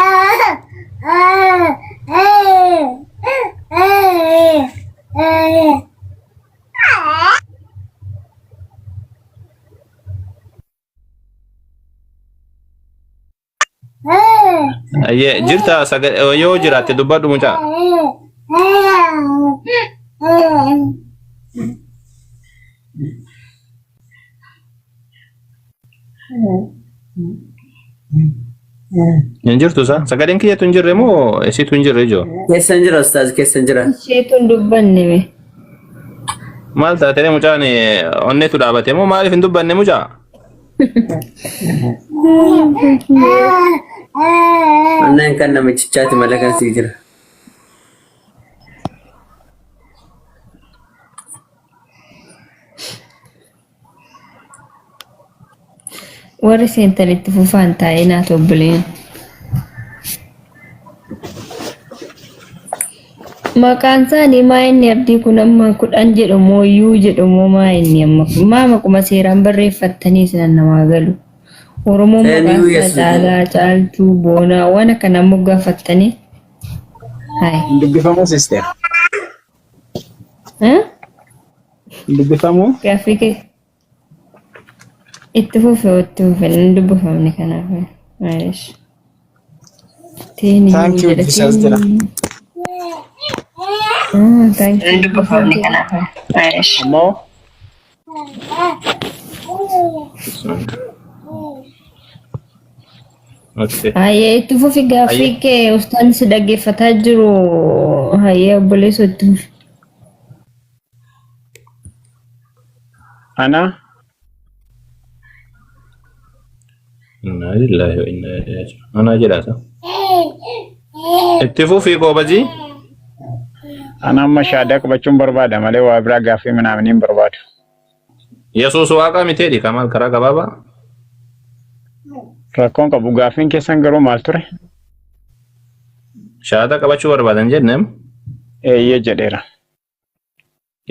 Speaker 1: Ayyee jirta yoo jiraatte dubbadhu mucaa. Hin jirtu isaa sagaleen kiyyatu hin jirre moo isitu hin jirre ijoo?
Speaker 2: Keessan jira ustaaz keessan jira.
Speaker 9: Isheetu hin dubbanne mee.
Speaker 1: Maal taatee mucaan onneetu dhaabate moo maaliif hin dubbanne mucaa?
Speaker 2: Onneen kan namichichaati malee kan sii jira.
Speaker 9: Warri seentan itti fufaan taa'ee naa tobbileen. Maqaan isaanii maa inni abdii kun amma 10 jedhu moo yuu jedhu moo maa inni amma kun maa maquma seeraan barreeffattanii isinan namaa galu. Oromoon maqaan
Speaker 2: Eenyu
Speaker 9: isaa
Speaker 2: Yesuus
Speaker 9: Caalaa, Caaltuu, Boonaa waan akkanaan moggaafattanii. Hayi.
Speaker 11: Hin dubbifamuu sister.
Speaker 9: Eh?
Speaker 11: Hin dubbifamuu?
Speaker 9: Gaaffii kee itti fufe itti fufe hin dubbifamne kanaaf. Maalish. Teen
Speaker 11: Thank
Speaker 9: yuu
Speaker 11: you
Speaker 9: jedha
Speaker 11: Jesus jedha.
Speaker 9: teen. Ah, thank you. Dubbifamne kanaaf. Maalish.
Speaker 11: Ammoo
Speaker 1: Okay.
Speaker 9: Hayyee itti fufi gaaffii
Speaker 1: Hayyee.
Speaker 9: kee ustaan si dhaggeeffataa jiru. Hayyee obboleessoo itti fufi.
Speaker 11: ana
Speaker 1: Inna lillahi wa inna ilaihi raji'un. Anaa jedhaata. Itti fufii goobazii.
Speaker 11: ana amma shaadaa qabachuun barbaada malee waa biraa gaaffii minaamin hin barbaadu.
Speaker 1: Yesuus waaqa miteedhi kamaal karaa gabaabaa.
Speaker 11: Rakkoon qabu gaaffiin keessan garuu maal ture?
Speaker 1: Shaadaa qabachuu barbaadan jenneem.
Speaker 11: Eeyyee jedheera.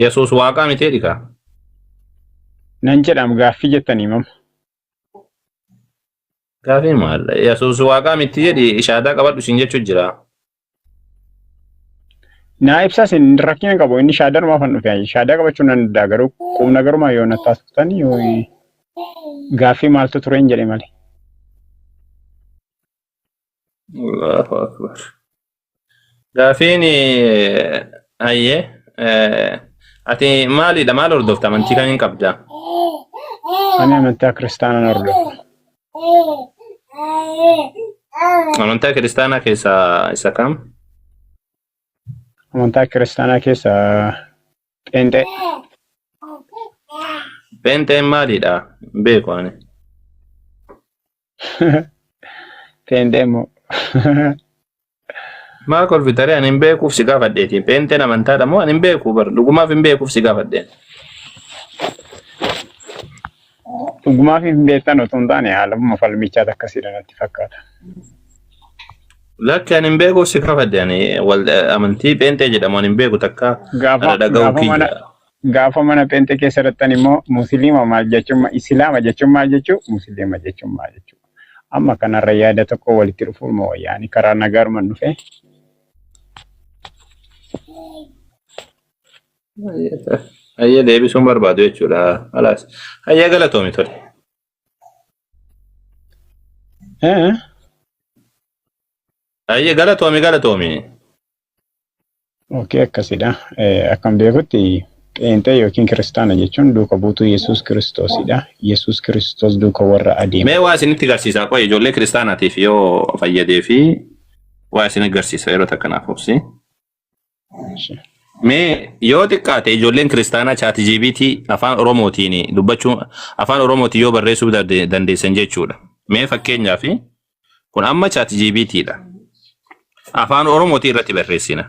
Speaker 1: Yesuus waaqaa miti jedhi kaa.
Speaker 11: Nan jedham gaaffii jettanii mama.
Speaker 1: Gaaffii maal? Yesuus waaqaa miti jedhi shaadaa qabadhu siin jechuu jira.
Speaker 11: Naa ibsaa isin rakkina qabu inni shaadaadhumaaf kan dhufe shaadaa qabachuu nan danda'a garuu qubna garumaa yoo na taasiftan yoo gaaffii maaltu ture hin jedhe malee.
Speaker 1: Allahu akbar. Gaafiin hayyee ati maalidha maal hordofta amantii kamiin qabda?
Speaker 11: Ani amantaa kiristaanaan hordofa.
Speaker 1: Amantaa kiristaanaa keessaa isa kam?
Speaker 11: Amantaa kiristaanaa keessa pheenxee.
Speaker 1: Pheenxeen maalidha? Hin beeku ani.
Speaker 11: Pheenxee immoo.
Speaker 1: Maal kolfitaree ani hin beekuuf si gaafadheeti. Pheenxeen amantaadha moo ani hin beeku bar dhugumaaf hin beekuuf si gaafadheen.
Speaker 11: Dhugumaaf hin beektan otoo hin taane haaluma falmichaatu akkasiidha natti fakkaata.
Speaker 1: Lakki ani hin beekuuf si gaafadhe ani wal amantii pheenxee jedhamu ani hin beeku takka
Speaker 11: Gaafa
Speaker 1: ana dhaga'uu
Speaker 11: gaafa mana
Speaker 1: kiyya.
Speaker 11: gaafa mana pheenxee keessa dhaqxan immoo musliima maal jechuun islaama jechuun maal jechuu musliima jechuun maal jechuu. Amma kanarra yaada tokko walitti dhufuun moo wayyaa karaa nagaarumaan dhufe.
Speaker 1: Hayyee deebisuun barbaadu jechuudha. Alaas. Hayyee galatoomi tole.
Speaker 11: Eh?
Speaker 1: Hayyee galatoomi galatoomi.
Speaker 11: Okay, akkasidha. Akkam beekutti pheenxee yookiin kiristaana jechuun duuka buutuu Yesuus Kiristoosidha. Yesuus Kiristoos duuka warra adeemu.
Speaker 1: Mee waa isinitti agarsiisa qoy ijoollee kiristaanaatiif yoo fayyadee fi waa isin agarsiisa yeroo takka naaf obsi. Mee yoo xiqqaate ijoolleen kiristaanaa ChatGPT afaan Oromootiin dubbachuu afaan Oromootiin yoo barreessuu dandeessan jechuudha. Mee fakkeenyaaf kun amma ChatGPT dha. Afaan Oromootiin irratti barreessina.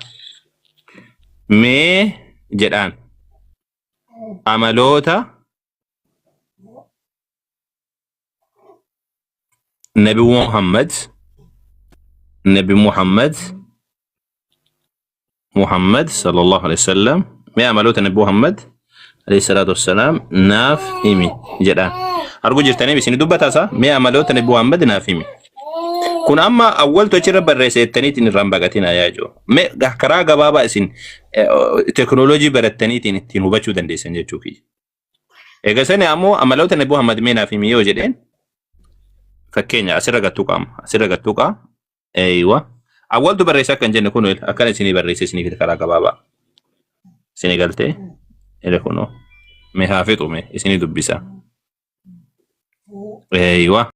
Speaker 1: Mee jedhaan amaloota Nabi Muhammad Nabi Muhammad Muhammad sallallahu alaihi wasallam mee amaloota Nabi Muhammad alayhi salaatu wassalaam naaf himi jedhaan. Arguu jirtanii isin dubbataa isaa mee amaloota Nabi Muhammad naaf himi. Kun amma awwaltu achirra barreesse jettaniitiin irraan baqatinaa yaa jiru. Mee karaa gabaabaa isin teknooloojii barattaniitiin ittiin hubachuu dandeessan jechuu kiyya. Egaa sani ammoo amaloota Nabi Muhammad mee naaf himi yoo jedheen fakkeenya asirra gattuu qaama asirra gattuu qaama. Eeywa. Awwaltu barreesse akka hin jenne kun akkana isinii barreesse isinii fida karaa gabaabaa. Isinii galtee ele kunoo mee haa fixu mee isinii dubbisa. Eeywa.